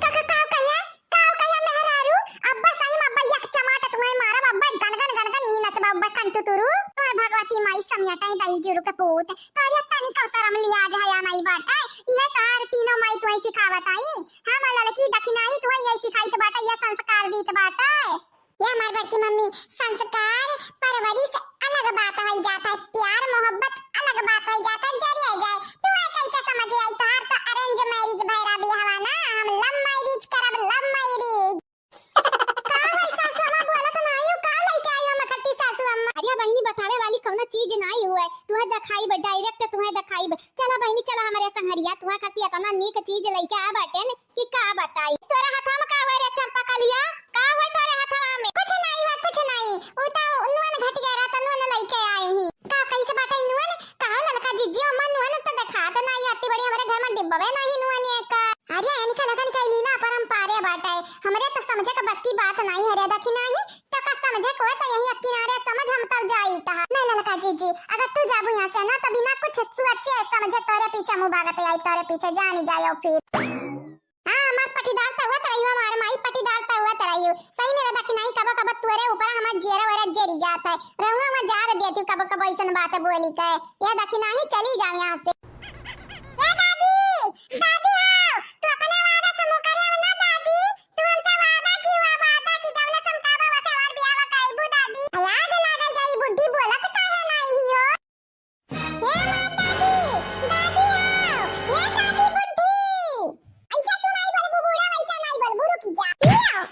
का, का, काव कहिया? काव कहिया मेहरारू? अब्बा सही में अब्बा एक चमाट तुम्हें मारब, अब्बा गनगन, गनगन ही नचबा, अब्बा कंतु तुरु। तुम्हें भगवती माई समियाटाई दही जुरु के पूत। तोरिया तनी का शरम लिहाज हया नहीं बाटे। इहे तोहार तीनों माई तुम्हें सिखावत आई। हम ललकी दखिनाही तुम्हें यही सिखाइत बाटे, यह संस्कार दीत बाटे। ये हमार बड़की मम्मी, संस्कार, परवरिश अलग बात होई जात है, प्यार मोहब्बत अलग बात होई जात है, जरिया जाए। तू है कैसे समझ आई? तोहार तो arrange marriage भैरा बियाहवा ना, हम love marriage करब, love marriage। का होई सासू अम्मा, बोलत नाही हो, का लइके आई हो मखट्टी सासू अम्मा? अरे बहिनी, बतावे वाली कौनो चीज नाही हुए, तुहे देखाइब, direct तुहे देखाइब। चला बहिनी, चला हमरे संघरिया, तुहे खातिर इतना नीक चीज लइके आ बाटेन। कि का बताई? तोरे हथवा में का हुए रे चंपा कलिया? का हुए तोरे हथवा में? कुछ नहीं हुए, कुछ नहीं। उ तो नुअन घट गया रहा, तो नुअन लइके आई ही। का कैसे बाटे नुअन? का ललका जिज्जी, ओमा नुअन तो देखात नहीं, अति बड़ी हमरे घर में डिब्बवे नहीं नुअन एक। अरे, इनके लखन के लीला अपरंपारे बाटे। हमरे तो समझे के बस की बात नहीं है रे, देखी नहीं। तो का समझे को तो यही अक्की ना रे, समझ हम तब जाई तहा। नहीं ललका जिज्जी, अगर तू जाबू यहाँ से ना, तो बिना कुछ सोचे समझे तोरे पीछे मुँह भागत आई, तोरे पीछे जानी जायो फिर। हाँ, हमार पटीदार त हुआ तरही हो, हमार माई पटीदार त हुआ तरही हो। सही में रे दखिनाही कबो कबो तोरे ऊपर हमार जियरा वरा जरी जात है। रहुआ हमार जार देती कबो कबो ऐसन बात बोली के। ये दखिनाही चली जाओ यहाँ से। ए दादी, दादी आओ, तू अपने वादा से मुकरे हो ना दादी। तू हमसे वादा की हुआ वादा की जौने से हम कहबो वैसे और बियाह कइबू दादी। याद लागल जाई बुढ़ी बोलत काहे नहीं ही हो। हे माता दी, दादी आओ, हे दादी बुढ़ी। ऐसा तू नहीं बोलबू बूढ़ा, वैसा नहीं बोलबू, रुकी जा। ले आओ।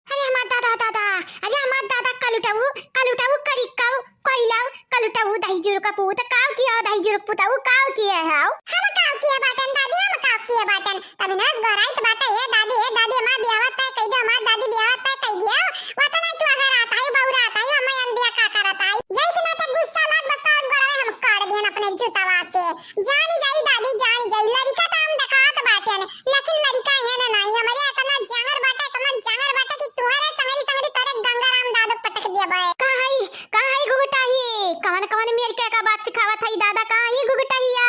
अरे हमार दादा, दादा, अरे हमार दादा, कलुटऊ, कलुटऊ, करिकऊ, कोइलाऊ, कलुटऊ, दही जुरुक पूत, काव किया हो दही जुरुक पूतऊ, काव किया हो? हम काव किया बाटन दादी, हम काव किया बाटन? तब ना गोराइत बाटे, ए दादी, ए दादी, हमार बियाह तय कई दे, हमार दादी बियाह तय कई दिया। वतना तू अगर आता है, बौरा आता है, हमें अंधिया का करत आई। यही के नाते गुस्सा लाग बस और गोड़वे हम काट दियन अपने जूतावा से। जानी जाई दादी, जानी जाई, लड़िका तो हम देखात बाटेन, लेकिन लड़िका ये ना नहीं, हमरे इतना जांगर बाटे, इतना जांगर बाटे कि तुम्हारे संगरी संगरी तोरे गंगाराम दादू पटक दिया बे। का हई, का हई घुघुटाही? कवन कवन मेर के का बात सिखावत हई दादा, का हई घुघुटाहिया?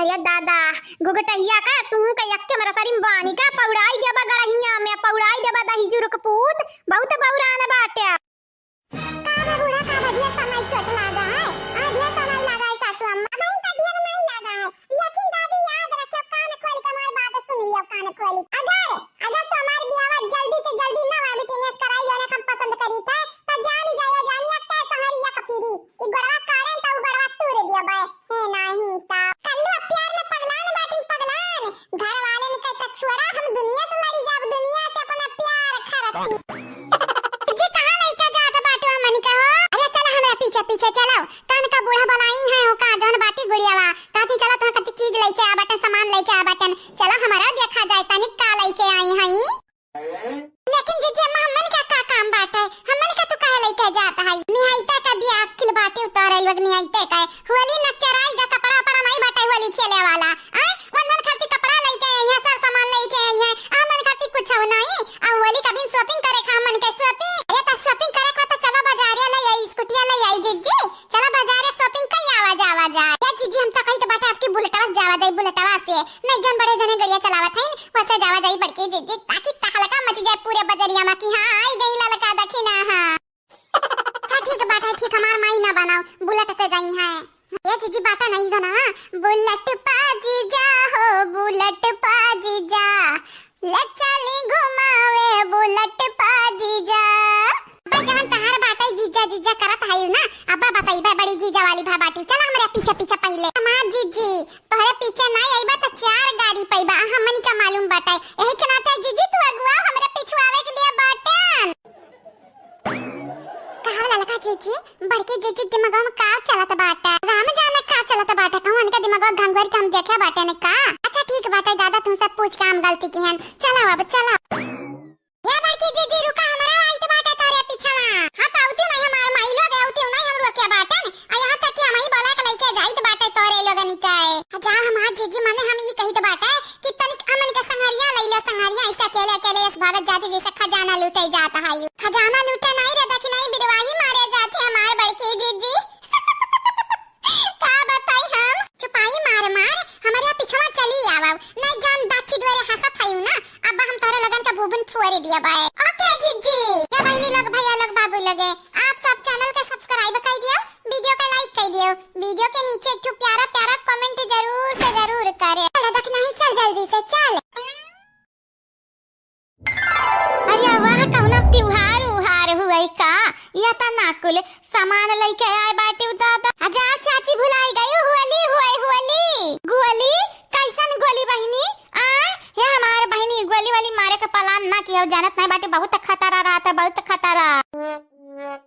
अरे दादा, घुघुटहिया का, तू का यक्के मरा सरी में बानी का, पौड़ाई देबा गड़हिया में, पौड़ाई देबा दही जुरुक पूत, बहुत बौरान बाटे। का बे बूढ़ा, का बे, ढेर तनाई चोट लागा है? आ, ढेर तनाई लागा है सासू अम्मा। अबहीं तो ढेर नहीं लागा है, लेकिन दादी याद रखियो, कान खोल के हमार बात सुन लियो, कान खोल। अगर, अगर तुम्हार बियाह जल्दी से जल्दी ना हुआ, बिटिनियस कराई, ओने हम पसंद करी थे, तो जानी जायो, जानी अत्ते संगरी या कफीरी। ई गोड़वा काड़ेन त उ गोड़वा तूर दियो बे। हे नाही ता। कल्लू अब प्यार में पगलान बाटिन पगलान। घर वाले ने कहता छोड़ा हम दुनिया से लड़ी जाब दुनिया से अपना प्यार खरती। जी कहाँ लइका जात बाटू हमनी का हो? अरे चला हमरा पीछे पीछे चलो। कान का बूढ़ा बलाई है हो का जौन बाटी गुड़ियावा। कहती चला तुहाँ कति चीज लइके आ बाटन सामान लइके आ बाटन। चला हमारा देखा जाए तनिक का लइके आई हई। लेकिन जीजी अम्मा, हमन का का काम बाटे? हमन का तू काहे लइके जात हई? निहाइते का बियाह अक्किल बाटे उतारे लोग निहाइते का। होली न चराई का कपड़ा वपड़ा नहीं बाटे होली खेले वाला। आय, वंदन खाती कपड़ा लइके आई है, सर सामान लइके आई है। हमन खाती कुछ हो नहीं। आ होली का दिन shopping करे का हमन के shopping। अरे तो shopping करे का तो चला बाजारे ले आई, स्कूटिया ले आई जीजी। चला बाजारे shopping कई आवा जावा जाए। या जीजी हम तो कही तो बाटे आपकी बुलेटवा से जावा जाए, बुलेटवा से। नहीं जौन बड़े जने गड़िया चलावत हईन, वैसे जावा जाई बड़की जीजी, ताकि तहलका मच जाए पूरे बजरिया में कि हाँ, आई गई ललका दखिना, हाँ। अच्छा ठीक बात है, ठीक हमार माई ना बनाओ, बुलेट से जाई है। ये जीजी बाटा नहीं गाना, बुलेट पा जीजा हो, बुलेट पा जीजा, ले चली घुमावे बुलेट पा जीजा। भाई जवन तहार बाटे जीजा जी, जीजा करत हई ना, अब्बा बतइबे, बड़ी जीजा वाली भा बाटी। चला हमरे पीछे पीछे पहिले। हमार जीजी, तोहरे पीछे नाई अइबा त चार गारी पइबा, आ हमनी का मालूम बाटे। यही के नाते जीजी तू अगुआ हमरे पिछुआवे के दिया बाटन। कहा ललका जीजी, बड़की जीजी दिमागवा में का चलत बाटे? राम जाने का चलत बाटे, कहूँ उनके दिमागवा घंघोर के हम देखे बाटे ने का? अच्छा ठीक बाटे, ज्यादा तुमसे पूछ के हम गलती की हन। चला अब, चला। या बड़की जीजी रुका, हमरा आइत बाटे तोरे पिछवा। हाँ, त अउती नहीं हमार माई लोग, अउती नहीं हम रोके बाटन। आ यहाँ तक कि हमही बोला के लइके जाइत बाटे तोरे लोगन के। जा हमार जीजी, मने हम ई कहित बाटे कि तनिक हमन के संगरिया लइले, संगरिया ऐसे अकेले अकेले ऐसे भागत जाते जैसे खजाना लूटे जात है। खजाना लूटे नहीं रे, देखी नहीं बिरवाही मारे जाते हमार बड़की जीजी। का बताई हम? चुपाई मार मार हमरे पिछवा चली आवव, नहीं जान दाची द्वारे हंसत हई ना, अब हम तोहरे लगन का भूबुन फुअरे दिया बाए। ओके जीजी। ये बहिनी लोग, भैया लोग, बाबू लोगे, आप सब चैनल का सब्सक्राइब कर दियो, वीडियो का लाइक कर दियो, वीडियो के नीचे एक ठो प्यारा प्यारा कमेंट जरूर से जरूर करे। चल देख नहीं, चल जल्दी से चल। अरे वाह, कौनो त्योहार उहार हुए का? यह त ना कुल सामान लइके आए बाटे दादा। अच्छा चाची, भुलाई गई, होली हुए, होली। गोली? कैसन गोली बहिनी? आ, ये हमार बहिनी गोली वाली मारे का प्लान ना किया, जानत नहीं बाटे, बहुत खतरा रहता, बहुत खतरा।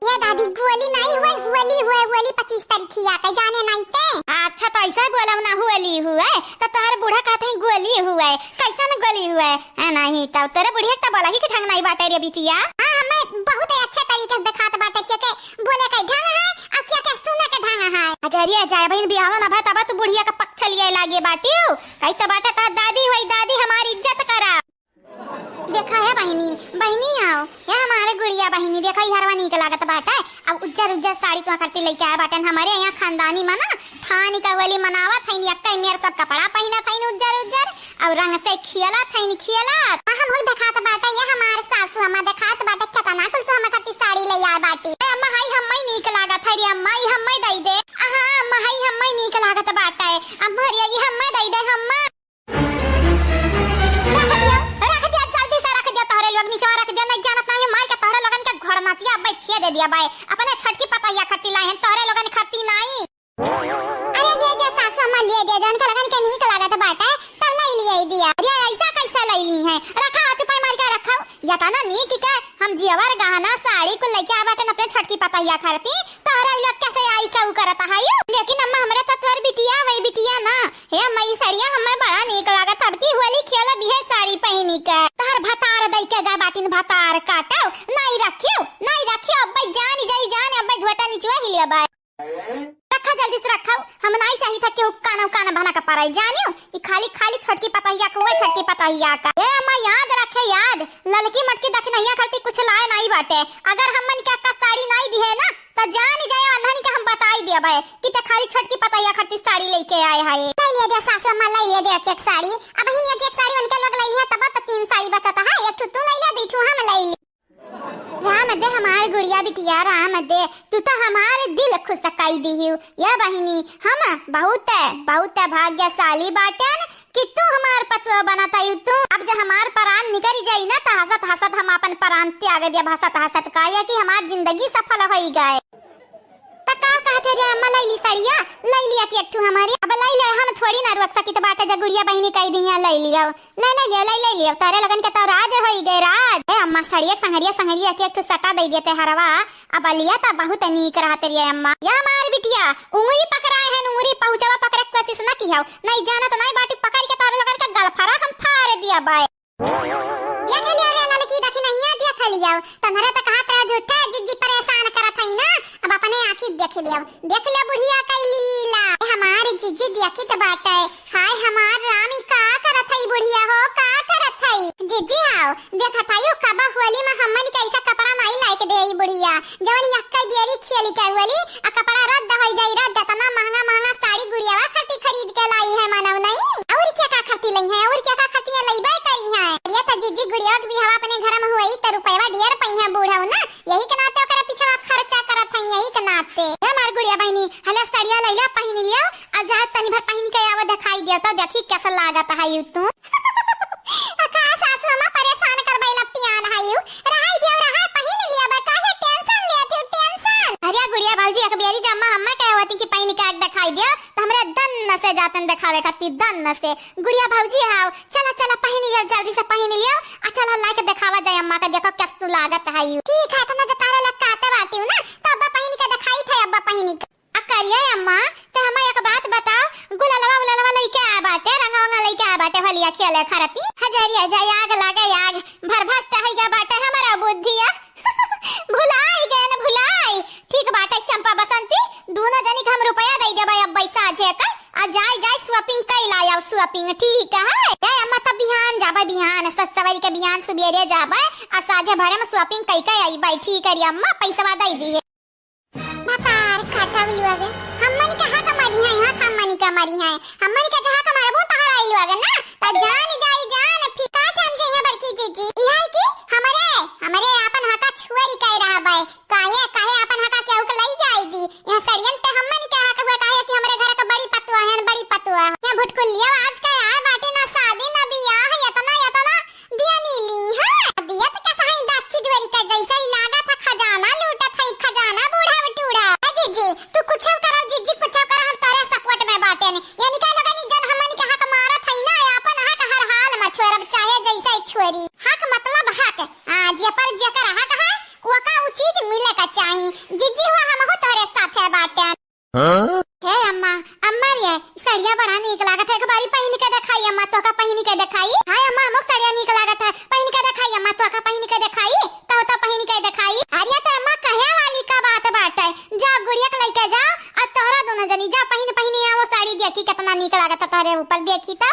ये दादी, गोली नहीं हुए, होली हुए, होली पच्चीस तारीखिया के, जाने नहीं ते। अच्छा, तो ऐसा बोला ना, होली हुए, तो तोहर बूढ़ा कहते हैं गोली हुए। कैसन गोली हुए? ए, नहीं, तब तोरे बुढ़िया के तो बोला ही के ढंग नहीं बाटे रे बिटिया। हाँ, हमें बहुत ही अच्छे तरीके से दिखात बाटे, के के बोले के ढंग है, और के के सुने के ढंग है। अजरिया जाए बहिन, बियाह ना भा, तब तू बुढ़िया का पक्ष लिए लागे बाटियो। कही तो बाटे, तोहर दादी हुई, दादी हमारी इज्जत करा। देखा है बहिनी, बहिनी आओ, ये हमारे गुड़िया बहिनी, देखा ई हरवा नीक लागत बाटे। अब उज्जर उज्जर साड़ी तो करती लइके आए बाटन, हमारे यहाँ खानदानी मना, थानी का होली मनावत हईन, यक्का मेर सब कपड़ा पहिनत हईन उज्जर उज्जर, और रंग से खियलत हईन, खियलत। आ, हम होई देखात बाटे, ये हमार सासू अम्मा देखात बाटे, केतना कुल तो हम करती साड़ी ले आए बाटी। ए अम्मा, हाई हम्मई नीक लागत है रे अम्मा, ई हम्मई दई दे। आहा, अम्मा, हाई हम्मई नीक लागत बाटे। अम्मा, हरिया ई हम्मई दई दे, हम्मा। रख दिया, रख दिया, जल्दी से रख दिया, तोहरे लोग नीचे रख दिया, नहीं जानत नहीं, मार के तोहरे लोगन के घोड़नसिया अब्बे छिए दे दिया बाय, अपने छोटकी पतैया खरती लाए हैं, तोहरे लोगन खरती नहीं। अरे ये दे सासू अम्मा, लिए दे, जौन के लोगन के नीक लागत बाटे, सब ले लिए दिया। अरे ऐसा कैसे ले ली है? रखा, चुपाई मार के रखा। या तना नीक के हम जेवर गहना साड़ी कुल लइके आ बाटन अपने छोटकी पतैया खरती, तोहरा ई लोग कैसे आई का उ करत है यू? लेकिन अम्मा, हमरे तो तोर बिटिया वही बिटिया ना। हे अम्मा, ई साड़िया हमें बड़ा नीक लागत, अब की होली खेलब इहे साड़ी पहिनी के। तोहर भतार दई के गा बाटिन, भतार काटो, नहीं रखियो, नहीं रखियो, अब भाई जान जाई जान, अब भाई झोटा निचुआ ही लेबै। रखा जल्दी से रखा, हम नहीं चाहित है केहू काना काना बना के पराई, जानियो? ई खाली खाली छोटकी पतहिया को, वही छोटकी पतहिया का। ए अम्मा, याद रखे, याद, ललकी मटकी दखिनहिया खरती कुछ लाए नहीं बाटे। अगर हमन के अक्का साड़ी नहीं दिहे ना, त जान जाए अनहन के हम बताई देबे कि ते खाली छोटकी पतहिया खरती साड़ी लेके आए है। ले ले दे सासू अम्मा, ले ले दे एक एक साड़ी। अब ही एक एक साड़ी उनके लोग लई है, तब तो तीन साड़ी बचत है, एक ठो तू ले ले, दू ठो हम ले ले। राम दे हमार गुड़िया बिटिया, राम दे, तू तो हमार दिल खुश कई दिहिउ। या बहिनी, हम बहुत, बहुत भाग्यशाली बाटन कि तू हमार पतोह बनत हई। तू अब जे हमार परान निकल जाई ना, त हंसत हंसत हम अपन परान त्याग देब, हंसत हंसत, काहे कि हमार जिंदगी सफल होई गए। त का कहत है रे अम्मा, लैली सड़िया, लैली एक, एक ठू हमारी। अब लैले, हम थोड़ी ना रोक सकित बाटे, जे गुड़िया बहिनी कह दिया, लैली, ले, ले लियो, ले, ले लियो, तारे लगन के तो राज होई गए, राज। ए अम्मा, सड़िया संगरिया, संगरिया के एक ठो सटा दे देते हरवा। अब लिया तो बहुत नीक रहत रे अम्मा। या हमार बिटिया, उंगरी पकड़ाए हैं, उंगरी पहुंचवा पकड़े के कोशिश न किहो। नहीं जानत नहीं बाटी, पकड़ के तारे लगन के गलफरा हम फाड़ दिया बाय। देख लियो रे ललकी, देखी नहीं है, देख लियो। तुम्हरे तो कहा तरह झूठा जिज्जी परेशान करत है ना, अब अपने आँखी देख लियो। देख ले बुढ़िया कई लीला। ए, हमार जिज्जी देखी त बाटे। हाय हमार राम, ई का करत हई बुढ़िया हो, का करत हई? जिज्जी आओ, देखत हई ओ कबा होली में हमन के ऐसा कपड़ा नाई लाइके दे ई बुढ़िया। जवन यक्का बेरी खेली के होली, आ कपड़ा रद्द होई जाई, रद्द। इतना महंगा महंगा साड़ी गुड़ियावा खाती खरीद के लाई है मानव नहीं। और क्या का खाती लई है, और क्या का खाती है लईबे करी है। ये तो जिज्जी गुड़िया के बियाह अपने घर में होई त रुपयवा ढेर पई है बूढ़ऊ ना। यही के नाते ओकरे पीछे खर्चा करत हई, यही के नाते। ए हमार गुड़िया बहिनी, हले सड़िया लैला, पहिन लियो, आ जा तनी भर पहिन के आवा, दिखाई दियो तो देखी कैसा लागत है यू तू। आ का सासू अम्मा परेशान करबै लपटियान है यू, रहाई दियो, रहाई, पहिन लियो बे, काहे टेंशन लेत हो, टेंशन? देखाई दियो, त हमरे दन्न से जातन देखावे खातिर, दन्न से। गुड़िया भौजी हाउ, चला, चला, पहिन लियो, जल्दी से पहिन लियो, आ चला लाइके देखावा जाए अम्मा के, देखो कैसू लागत है यू। ठीक है, इतना जतारे लग काटे बाटी हूँ ना, तो अब्बा पहिन के देखाई थे, अब्बा पहिन के। आ करिया अम्मा, ते हमें एक बात बताओ, गुललवा उललवा लइके आए बाटे, रंगा वंगा लइके आए बाटे, होलिया खेले खरती? हजरिया जाए आग लागे आग, भरभस टहई गया बाटे हमारा बुद्धिया। भुलाई गए न भुलाई। ठीक बाटे चंपा बसंती, दूनो जनी के हम रुपया दे देबे अब बैसा जे के, आ जाए जाए shopping कई लाया shopping, ठीक है? ए अम्मा तब बिहान जाबे, बिहान सज सवरी के बिहान सुबेरे जाबे, आ साझे भरे में shopping कई के आई बाई, ठीक है रे अम्मा, पैसवा दे दी है। बतार खटौली वागे, हमनी के हक मारी है, हाथ हमनी के मारी है, हमनी के जहाँ के मारबो तहरा आई लोग ना, त जान जाई जान, फिर का जान जाइए बड़की जीजी, इहे कि हमरे, हमरे आपन हका छुअरी कह रहा बाय, काहे, काहे आपन हका केहू के लई जाई दी, यह सड़ियन पे हमनी के हक हुआ, काहे कि हमरे घर के बड़ी पतुआ है, बड़ी पतुआ है, यह भुटकुलिया आज के आए बाटे ना शादी ना बियाह, इतना, इतना दिया नीली, हाँ, दिया तो कैसा है दाची दुआरी का, जैसे ही लागा था खजाना लूटा था, खजाना बूढ़ा बटूढ़ा। ए जीजी, तू कुछ करो जीजी, कुछ करो, हम तोरे support में बाटे ने। यानी का लोगन जन हमनी के हक मारत है ना, आपन हक हर हाल में छोड़ब, चाहे जैसे ही छोड़ी। हक मतलब हक, हाँ, जे पर जेकर हक है, ओका उ चीज मिले का चाही। जीजी हो, हमहू तोरे साथे बाटे। हाँ? हे अम्मा, अम्मा रे, सड़िया बड़ा नीक लागत है, एक बारी पहिन के देखाई अम्मा, तोका पहिन के देखाई। हाँ अम्मा, हमको सड़िया नीक लागत है, पहिन के देखाई अम्मा, तोका पहिन के देखाई, तो तो पहिन के देखाई। अरे तो अम्मा, कहे वाली का बात बाटे, जा गुड़िया के लइके जाओ, और तोहरा दोनों जनी जा पहिन पहिन आओ साड़ी, देखी कितना नीक लागत है तोहरे ऊपर, देखी तो।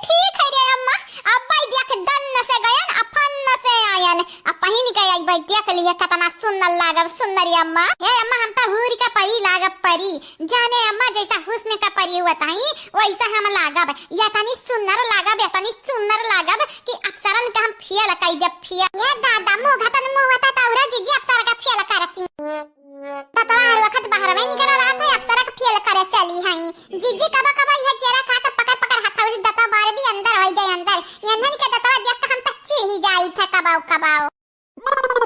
ठीक है रे अम्मा, अब भाई देख दन्न से गयन, अफन्न से आयन। अब पहिन के आई भाई, देख लिहे कितना सुंदर लागब, सुंदर अम्मा। हे अम्मा, हम तो हूर का परी लागब, परी। जाने अम्मा, जैसा हुस्न का परी हुआ ताई, वैसा हम लागब। या तनी सुंदर लागब, या तनी सुंदर लागब कि अप्सरन का हम फेल कई देब, फेल। ये दादा, मुँह घटन मुँह होता तौरा जीजी अप्सर का फेल करती। दतवा हर वक्त बाहरवे निकल रहत है, अप्सरा के फेल करे चली हई। जीजी कबो कबो इहे जेरा खा त पकड़ पकड़ हथौड़ी दतवा मार दी, अंदर होई जाए अंदर। यन्हन के दतवा देख के हम त चिढ़ी जाई थे कबो कबो।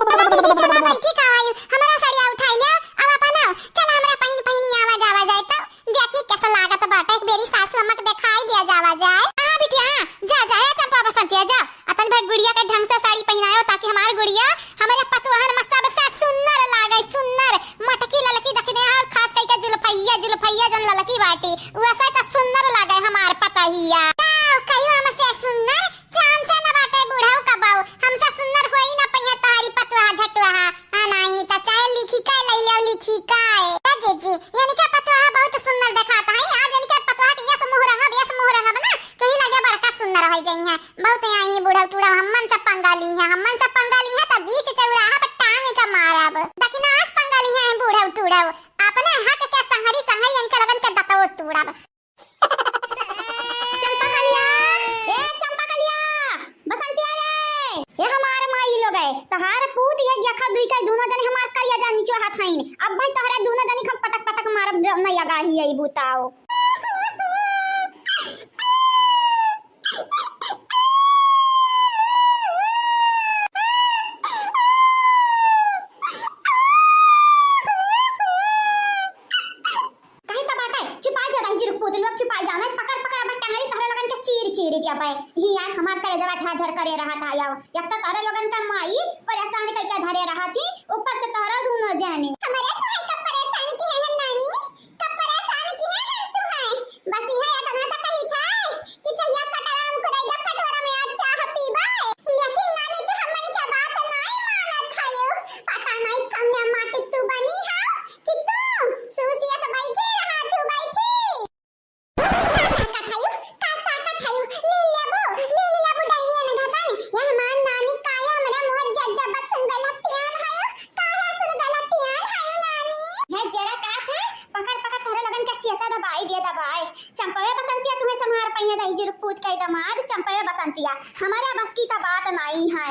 चला दीदी, चला बैठी का आई, हमरा सड़िया उठाई ले, अब अपन आओ। चला हमरा पहिन पहिनी आवा जावा जाए तो। देखी कैसा लागत बाटे, एक बेरी सासू अम्मा के देखाई दिया जावा जाए। हाँ बिटिया, हाँ, जा, जा, ए चंपा बसंतिया, जा। अतन भर गुड़िया के ढंग से साड़ी पहिनायो, ताकि हमार गुड़िया हमरे पतोहन में सबसे सुन्नर लागे, सुन्नर। मटकी ललकी देखने और खास करके जुल्फैया, जुल्फैया जन ललकी बाटी, वैसे तो सुन्नर लागे हमार पतोहिया। का कहियो हमसे सुन्नर? चांद से न बाटे बूढ़ऊ कबऊ, हमसे सुन्नर होई न पइहे तोहरी पतोहा झटुआ। आ नाही त चाहे लिखी का लई लेव, लिखी का। ए जीजी, इनके पतोहा बहुत सुन्नर देखात है। आज इनके पतोहा के यस मुँह रंगब, यस मुँह रंगब ना, कहीं लगे बड़का सुन्नर होई जइहे। बहुत आई बूढ़ऊ टूढ़ऊ, हम्मन से पंगा ली है, हम्मन से पंगा ली है, त बीच चौराहा पर टांग के मारब। देखी ना, आज पंगा ली है बूढ़ऊ टूढ़ऊ, अपने हक के संहरी संहरी इनके लगन के दतवो तूड़ब। चंपकलिया, ए चंपकलिया, बसंतिया रे, ए हमार माई लोग है, तहार पूत ये देखा दुई का दूनो जने हमार करिया जान निचवा हाथ हईन। अब भाई तोहरे दूनो जने हम पटक पटक मारब, जब नहीं आगा ही आई बुताओ। कहीं तो बाटे, चुपाई जा रही जी, रुक, पूत लोग चुपाई जाना, पकड़, पकड़, अब टंगरी तोहरे लोगन के चीर, चीर जाबे। ही आँख हमार करेजवा झाझर करे रहा था, आओ। एक तो तोहरे लोगन का माई परेशान कइके धरे रहा थी, ऊपर से तोहरा दूनो जाने। हमारे काहे का परेशान की है नानी? का परेशान की है हम तुम्हें? बस यह इतना तो कही था कि चहिया कटोरा में कुदाई दे, कटोरा में आज चाह पीबे। लेकिन नानी, तू हमनी के बात नाई मानत हयो। पता नाई कन्या माटी तू बनी है कि तू सूसिया से बैठी रहा, तू बैठी। का, का, का खायू? का, का, का खायू? ले लेबू, ले लेबू डाइनिया ने घटानी। यह मान नानी काहे हमरा मुँह जब जब सुन गलतियान हयो? काहे सुन गलतियान हयो नानी? है जरा का था? पकड़, पकड़, तोहरे लोगन के चेचा दबाई दे, दबाई। चंपवे बसंतिया तुम्हें संभार पइहे दही जुर पूत के दमाद, चंपवे बसंतिया। हमारे बस की तो बात नाई है।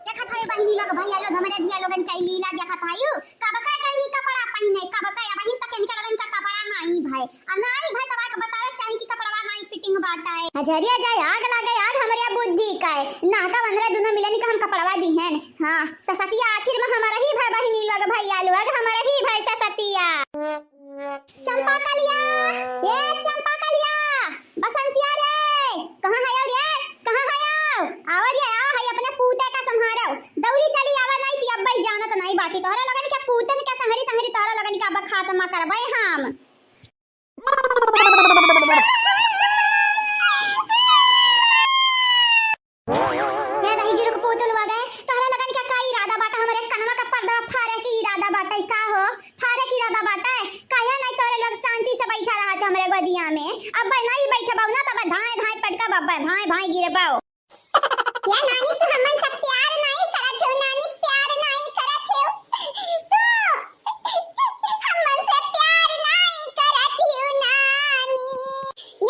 देखत है बहिनी लोग, भैया लोग, हमरे धिया लोगन के लीला देखत है यू। कब का कहीं कपड़ा पहिने, कब का अबहिन तक इनके लोगन का कपड़ा नाई भय। आ नाई भय तब आके बतावे चाही कि कपड़वा नाई fitting बाटा है। हजरिया जाए आग लागे आग हमरे बुद्धि का है। ना का वनरे दुनो मिलन का हम कपड़वा दिहन। हाँ, ससतिया आखिर में हमारा ही भय बहिनी लोग, भैया लोग, हमारा ही भय ससतिया। चंपा कलिया, ए चंपा कलिया, बसंतिया रे, कहाँ है रे? कहाँ है? आवा रे, आ है अपने पूते का संभारो। दौरी चली आवा, नहीं ती अब्बई जानत नहीं बाटी। तोहरा लगन के पूतन के संहरी संहरी तोहरा लगन के अब खात्मा करबै हम। हे दही जुरुक पूतल हो गए, तोहरा लगन के का इरादा बाटा? हमरे कनवा का पर्दा फारे के इरादा बाटा, का हो? फारे के इरादा बाटा? काहे नहीं तोहरे लोग शांति से बैठा रहा था हमरे गोदिया में? अब नहीं बैठबौ ना, तब धाए धाए पटका बब्बा, भाई भाई गिरबौ। या नानी, तू हमन से प्यार नहीं करत हो नानी, प्यार नहीं करत हो। तू हमन से प्यार नहीं करत हो नानी।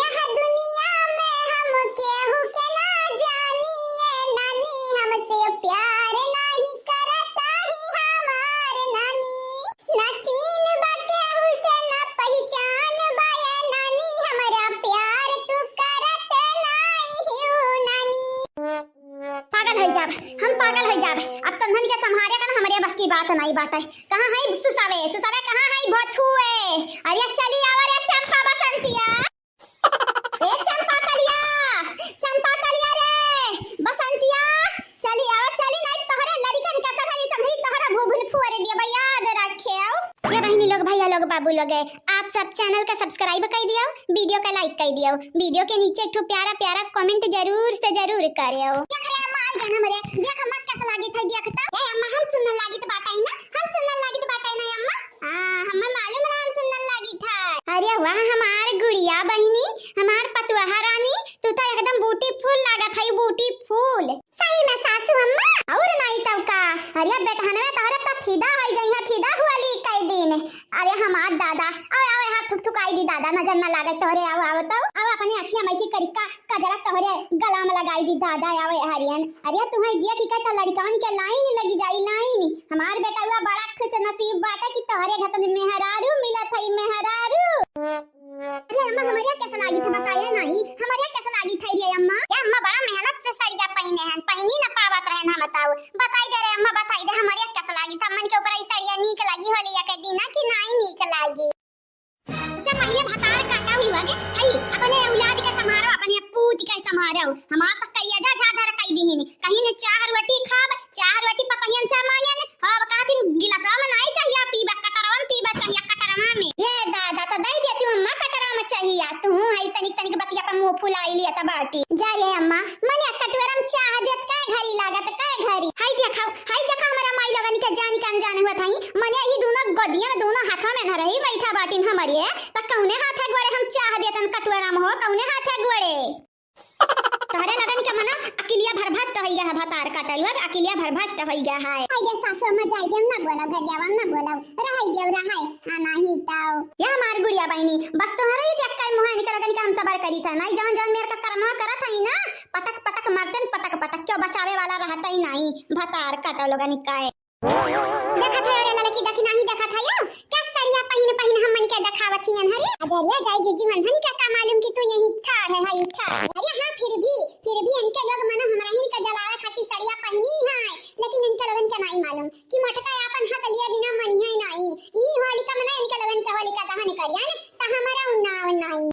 यह दुनिया में हम केहू के ना जानी, ए नानी, हमसे प्यार नहीं करत ही हमार नानी। ना चीन बा केहू से, ना पहिचान बा ए नानी, हमरा प्यार तू करत नाई हियो नानी। पागल होइ जाब, हम पागल होइ जाब। अब तन्हन के संभारे का ना हमरे बस की बात नाई बाटे। कहाँ है सुसावे, सुसावे कहाँ है भथुए? अरे चली आवा रे चंपा बसंतिया। ए चंपा कलिया, चंपा कलिया रे, बसंतिया, चली आवा, चली, नहीं तोहरे लड़िकन का संघरी संघरी तोहरा भूभुन फुअर दिया, याद रखे आओ। ये बहिनी लोग, भैया लोग, बाबू लोग, आप सब channel का subscribe कर दियो, video का like कर दियो, video के नीचे एक ठो प्यारा प्यारा comment जरूर से जरूर करियो। देख रे अम्मा, आई गन हमरे, देख अम्मा कैसा लागित है, देख तो। ए अम्मा, हम सुंदर लागित बाटाई ना, हम सुंदर लागित बाटाई ना अम्मा। हाँ, हमें मालूम रहा हम सुंदर लागित है। अरे वाह, हमार गुड़िया बहिनी, हमार पतुआ रानी, तू तो एकदम beautiful लागत है, beautiful। सही में सासू अम्मा, और नहीं तब का। अरे बेटहनवे तोहरे तो फिदा होइ जइहैं, फिदा हुआ ली कई दिन। अरे हमार दादा, आवे, आवे, हाथ थुकथुकाई दी दादा, नजर न लागे तोहरे, आवे, आवे तो, आवे अपने अखिया में की करिका कजरा तोहरे गला में लगाई दी दादा, आवे हरियन। अरे तुम्हें दिया कि कहता लड़िकवन के line लगी जाई, line। हमार बेटउआ बड़ा खुश नसीब बाटे कि तोहरे घर में मेहरारू मिलत है, मेहरारू। अरे अम्मा, हमरिया कैसा लागित है बताया नहीं, हमरिया कैसा लागित है रे अम्मा? ये अम्मा बड़ा मेहनत से सड़िया पहिने हैं, पहिनी न पावत रहन हम बताओ। बताई दे रे अम्मा, बताई दे, हमरिया कैसा लागित है? मन के ऊपर ई सड़िया नीक लगी होलिया के दिन कि नाई नीक लागी? इससे पहले भतार काटा हुआ के, आई अपने औलाद के संभारो, अपने पूत के संभारो। हमार तो करिया जा झाझर कई दीहिन, कहीं न चाह रोटी खाब, चाह रोटी पतहियन से मांगेन, अब कहतिन गिलासवा में नाई चाहिया पीबा, कटरवा में पीबा चाहिया, कटरवा में। ये दादा, तो दई देती अम्मा कटरवा में चाहिया। तू हई तनिक तनिक बतिया पर मुंह फुलाई लिया त बाटी। जा रे अम्मा, मने कटोरा में चाह देत कै घड़ी लागत, कै घड़ी। हाय देखा, हाय देखा, हमरा माई लोगन के जान के अनजान हुआ था। मने ई दोनों गोदिया में, दोनों हाथों में न रही बैठा बाटिन हमरे, त कौने हाथे गोड़े हम चाह देतन कटोरा में हो, कौने हाथे गोड़े? तोहरे लगन के मना अकिलिया भरभस्ट होइ गया है, भतार काटल हुआ अकिलिया भरभस्ट होइ गया है। हाय गे सासू अम्मा, जाई दे, ना बोला घरियावा, ना बोला, रहाई दे, रहाई, आ नाही ताओ। या हमार गुड़िया बहिनी, बस तोहरे ही देख के मुँह इनके लगन के हम सबर करी था, नहीं जौन जौन मेर का कर्मा करत है ना, पटक पटक मरतन, पटक पटक, क्यों बचावे वाला रहता ही नहीं, भतार काटल लोगन का। देखत है रे ललकी, देखी नाही देखत है यो, क्या सड़िया पहिन पहिन हमन के देखावत हियन हरे। अजरिया जाई जीजी, मनहन के का मालूम कि तू यही ठाड़ है, है ठाड़। अरे हाँ, फिर भी, फिर भी इनके लोग मनो हमरा हिन के जलावे खातिर सड़िया पहिनी है, लेकिन इनके लोगन के नाई मालूम कि मोटका आपन हक लिए बिना मनी है नाई। ई होलिका मना इनके लोगन के होलिका दहन करियन, त हमरा उन्नाव नाई।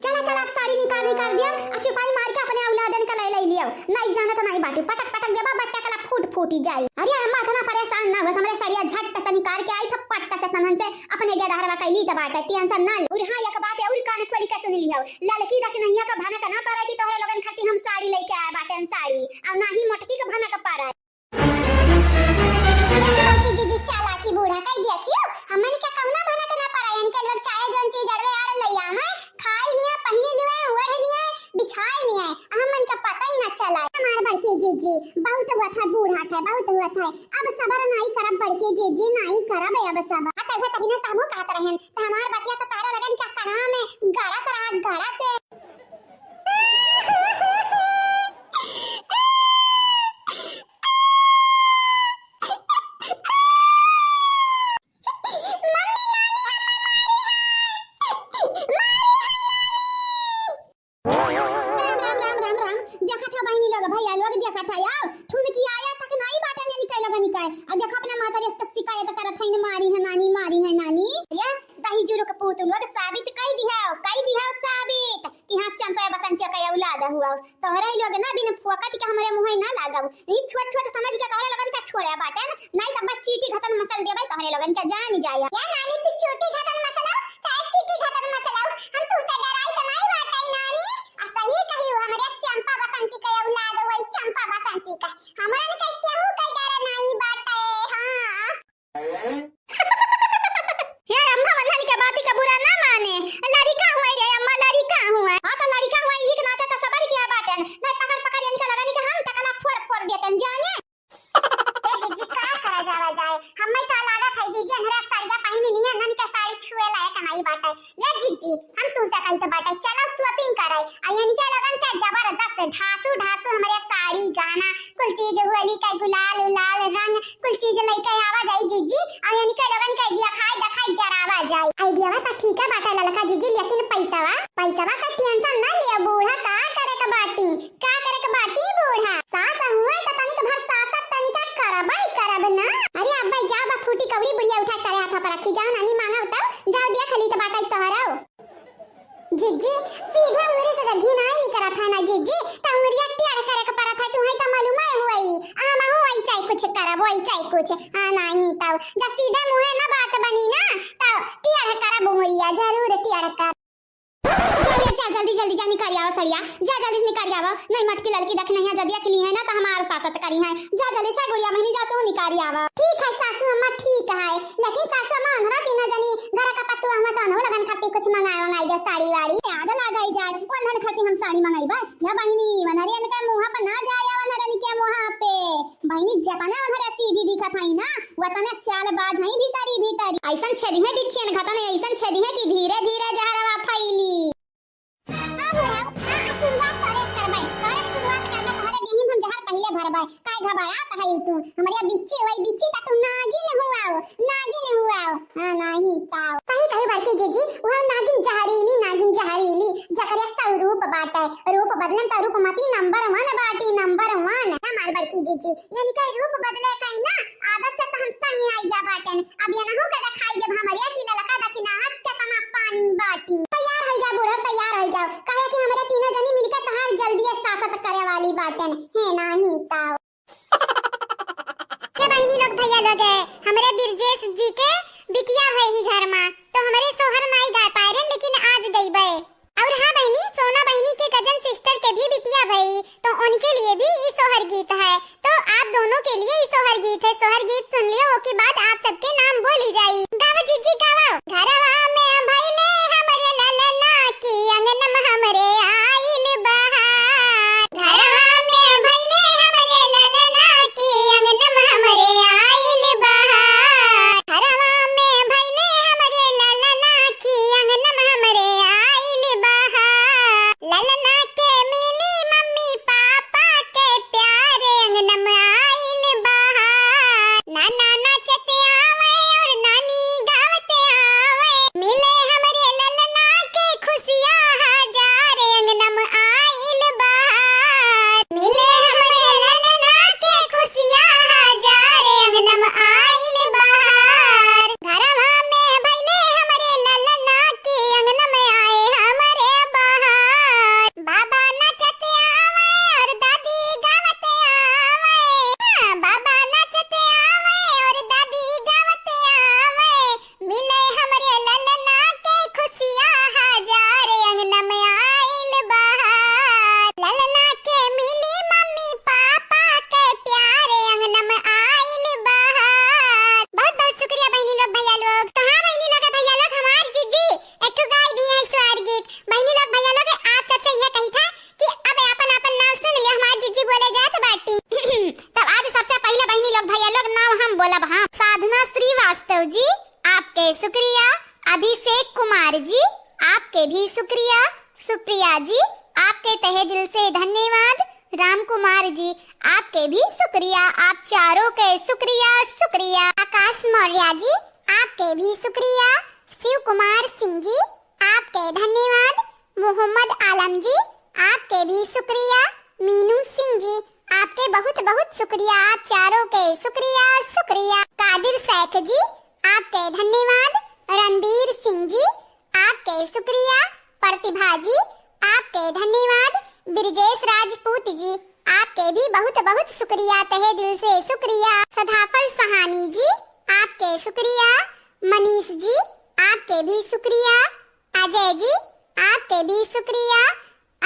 चला, चला, अब साड़ी निकाल, निकाल दिया, आ चुपाई मार के अपने औलादन का ले, ले लियो। नहीं जानत नहीं बाटी, पटक, पटक देबा, बट्टा कला फूट, फूटी जाई। अरे अम्मा, इतना परेशान ना हो, हमरे सड़िया झट से निकाल के आई था, पट्टा से तनन से अपने गेदहरवा कैली त बाटे, tension ना ले। और हाँ, एक बात और कान खोली के सुन लियो, ललकी दखिनहिया का भनक ना पड़े कि तोहरे लोगन खातिर हम साड़ी लेके आए बाटे, साड़ी, और ना ही मोटकी का भनक पड़े। देखी जीजी चालाकी बूढ़ा कई दिया क्यों? हमन के कौना भनक ना पड़ा, यानी के लोग चाहे जौन चीज अड़वे आड़ ले आवे, खाई लिया, पहिनी लिया, ओढ़ लिया, बिछाई लिया, हमन के पता ही ना चला। हमार बड़की जीजी बहुत हुआ था, बूढ़ा था, बहुत हुआ था, अब सबर नाई करब बड़की जीजी, नाई करब अब सबर। आ तैसे तहिना सामू कहत रहन, त हमार बतिया तो तारा लगन का कना में गड़त रहा, गड़त। राम, राम, राम, राम, राम। देखत है बहिनी लोग, भैया लोग, देखत है, आओ, ठुनकी आया तक नाई बाटे ने निकाय लोग निकाय। आ देखो अपना माता रे, इसका शिकायत करत है, मारी है नानी, मारी है नानी। तू लोग साबित कइ दिहउ, कइ दिहउ साबित कि हाँ, चंपा बसंती कै औलाद हुआ। तोहरे लोग ना बिन फोकट के हमरे मुँहे ना लागब। ई छोट छोट समझ के तोहरे लोगन का छोड़े बाटेन, नाहीं तब चीटी घतन मसल देबै तोहरे लोगन का, जान जाया। या नानी, तू चीटी घतन मसलउ, चाहे चीटी घतन मसलउ, हम तुहसे डराइत नाहीं बाटइ नानी। आ सही कहिउ, हमरे चंपा बसंती कै औलाद हुई, चंपा बसंती कै। हमरन के केहू के डर नाहीं बाटइ। हाँ। हे अम्मा, वन्हन के बाती का बुरा ना माने, लड़िका हुए रे अम्मा, लड़िका हुए। हाँ, तो लड़िका हुए, यही के नाते तो सबर किया बाटेन, नहीं पकड़ पकड़ इनका लगन के हम टकला फोड़ फोड़ देतेन, जाने। ए जीजी, का करा जावा जाए, हमें तो लागत है जीजी, अनहरे अब साड़िया पहिन लिहे, नन के साड़ी छुए लायक नहीं बाटे। ये जीजी, हम तुमसे कही तो बाटे, चलो shopping करे, आ इनके लगन से जबरदस्त ढासू ढासू हमरे साड़ी गहना कुल चीज होली का गुलाल उलाल रंग कुल चीज लइके आवा जाई जीजी, अउर इनके लोगन के दिया खाए दखाए जरावा जाई। आइडियावा तो ठीक है बाटे ललका जीजी, लेकिन पैसावा, पैसावा का tension ना लिया बूढ़ा, का करे के बाटी, का करे के बाटी बूढ़ा। सास हुए तो तनिक भर सासत तनिका करबई करब ना। अरे अब्बे जाओ बा फूटी कौड़ी बुढ़िया उठा तारे हाथा पर रखी, जाओ नानी मांगा उताओ, जाओ दिया खली तो बाटे तोहराओ। जीजी, सीधे उंगली से तो घिनाई निकरत है ना जीजी, त उंगलिया टेढ़ करे के परत है, तुहई त मालूम है हुई, हमहू ऐसा ही कुछ करब, वैसा ही कुछ, हाँ, नहीं तब जब सीधे मुँहे ना बात बनी ना, तब टेढ़ करब उंगलिया, जरूर टेढ़ कर। जा रे, जा जल्दी जल्दी जा निकाल आवा सड़िया, जा जल्दी से निकाल आवा, नहीं मटकी ललकी देख नहीं है, जदिया खिली है ना तो हमार सासत करी है, जा जल्दी से गुड़िया बहनी जा तू निकाल आवा। ठीक है सासू अम्मा, ठीक है। लेकिन सासू अम्मा, ओन्हरो तीनों जनी घर का पतुआ हुआ तो ओन्हरो लगन खातिर कुछ मंगाए वंगाई दे, साड़ी वाड़ी। आग लागाई जाए, ओन्हन खातिर हम साड़ी मंगाइबे। या बहिनी, ओन्हरियन के मुँह पे ना जाए, ओन्हरन के मुँह पे। बहिनी, जतने ओन्हरे सीधी दिखत हई ना, वतने चालबाज हई भीतरी भीतरी। ऐसन छेदी है बिच्छियन घतने, ऐसन छेदी है कि धीरे धीरे जहरवा फैली। आ बुढ़ऊ, आ, आ शुरुआत तोरे से करबै, तोरे से शुरुआत करबै, तोहरे देही में हम जहर पहिले भरबै। काहे घबरात हई तू? हमरे बिच्ची, वही बिच्ची का तू नागिन हुआओ, नागिन हुआओ। हाँ, नाहीं ताओ। सही कही बड़की जीजी, वह नागिन जहरीली, नागिन जहरीली, जकरे सौ रूप बाटे। रूप बदलन त रूपमती number one बाटी, number one। हमार बड़की जीजी, इनके रूप बदले कई ना, आदत से तो हम तंग आइगा बाटेन। अब इनहू के देखाई देब हमरे कि ललका दखिनाहा केतना पानी बाटी। तैयार होइ जा बुढ़ऊ, तैयार होइ जाओ, काहे कि हमरे तीनों जनी मिलके तोहार जल्दी सासत करे वाली बाटेन। हे नाहीं ताओ। ये बहिनी लोग, भैया लोग है, हमरे बिरजेश जी के बिटिया है ही घर मा, तो हमरे सोहर नाई गा पाए रहे, लेकिन आज गईबे। और हाँ बहिनी, सोना बहिनी के cousin sister के भी बिटिया भई, तो उनके लिए भी ई सोहर गीत है। तो आप दोनों के लिए ई सोहर गीत है। सोहर गीत सुन लियो, ओके बाद आप सबके नाम बोली जाई। गावा जीजी गावा। घरवा में भइले हमरे ललना की अंगनम हमरे आइल बहार। घरवा में भइले हमरे ललना की अंगनम हमरे आइल बहार। घरवा में भइले हमरे ललना की अंगनम हमरे आइल बहार। ललना के मिली मम्मी पापा के प्यार अंगनम आइल बहार। नाना नाचत आवे और नानी गावत आवे, मिले हमरे ललना के खुशियाँ हजार अंगनम आइल बहार। मिले हमरे ललना के खुशियाँ हजार अंगनम आइल बहार। घरवा में भइले हमरे ललना के अंगनम आए हमरे बहार। बाबा नाचत आवे और दादी गावत आवे। हाँ, बाबा नाचत आवे और दादी गावत आवे। मिले हमरे ललना के खुशियाँ हजार अंगनम आइल बहार। ललना के मिली मम्मी पापा के प्यार अंगनम आइल बहार। बहुत बहुत शुक्रिया बहिनी लोग, भैया लोग। तो हाँ बहिनी लोग, भैया लोग, हमार जीजी एक ठो गाय दी है स्वर गीत। बहिनी लोग, भैया लोग, आप सबसे यह कही था कि अब आपन आपन नाम सुन लियो, हमार जीजी बोले जात बाटी। तब आज सबसे पहले बहिनी लोग, भैया लोग, नाम हम बोलब हम। साधना श्रीवास्तव जी, आपके शुक्रिया। अभिषेक कुमार जी, आपके भी शुक्रिया। सुप्रिया जी, आपके तहे दिल से धन्यवाद। राम कुमार जी, आपके भी शुक्रिया, आप चारों के शुक्रिया, शुक्रिया। आकाश मौर्य जी, आपके भी शुक्रिया। शिव कुमार सिंह जी, आपके धन्यवाद। मोहम्मद आलम जी, आपके भी शुक्रिया। मीनू सिंह जी, आपके बहुत बहुत शुक्रिया, आप चारों के शुक्रिया, शुक्रिया। कादिर शेख जी, आपके धन्यवाद। रणबीर सिंह जी, जी, आपके भी बहुत बहुत शुक्रिया, तहे दिल से शुक्रिया। सदाफल सहानी जी, आपके शुक्रिया। मनीष जी, आपके भी शुक्रिया। अजय जी, आपके भी शुक्रिया।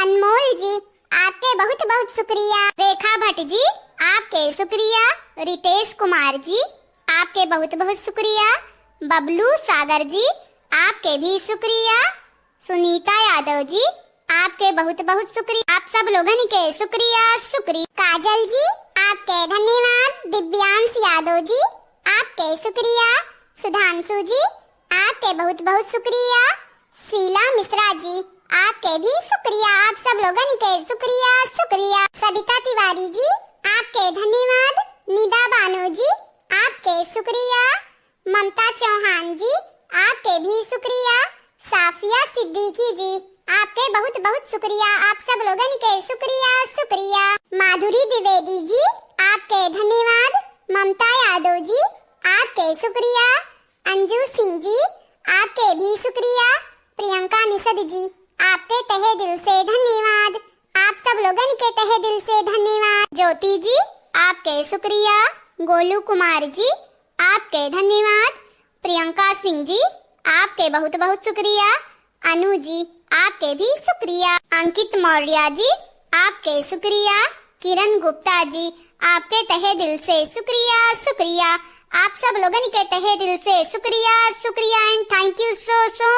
अनमोल जी, आपके बहुत बहुत शुक्रिया। रेखा भट्ट जी, आपके शुक्रिया। रितेश कुमार जी, आपके बहुत बहुत शुक्रिया। बबलू सागर जी, आपके भी शुक्रिया। सुनीता यादव जी, आपके बहुत बहुत शुक्रिया। आप सब लोगन के शुक्रिया, शुक्रिया। काजल जी, आपके धन्यवाद। दिव्यांश यादव जी, आपके शुक्रिया। सुधांशु जी, आपके बहुत बहुत शुक्रिया। शीला मिश्रा जी, आपके भी शुक्रिया। आप सब लोगन के शुक्रिया, शुक्रिया। सबिता तिवारी जी, आपके धन्यवाद। निदा बानो जी, आपके शुक्रिया। ममता चौहान जी, आपके भी शुक्रिया। साफिया सिद्दीकी जी, आपके बहुत बहुत शुक्रिया। आप सब लोगन के शुक्रिया, शुक्रिया। माधुरी द्विवेदी जी, आपके धन्यवाद। ममता यादव जी, आपके शुक्रिया। अंजू सिंह जी, आपके भी शुक्रिया। प्रियंका निषद जी, आपके तहे दिल से धन्यवाद। आप सब लोगन के तहे दिल से धन्यवाद। ज्योति जी, आपके शुक्रिया। गोलू कुमार जी, आपके धन्यवाद। प्रियंका सिंह जी, आपके बहुत बहुत शुक्रिया। अनु जी, आपके भी शुक्रिया। अंकित मौर्य जी, आपके शुक्रिया। किरण गुप्ता जी, आपके तहे दिल से शुक्रिया, शुक्रिया। आप सब लोगन के तहे दिल से शुक्रिया, शुक्रिया and thank you so so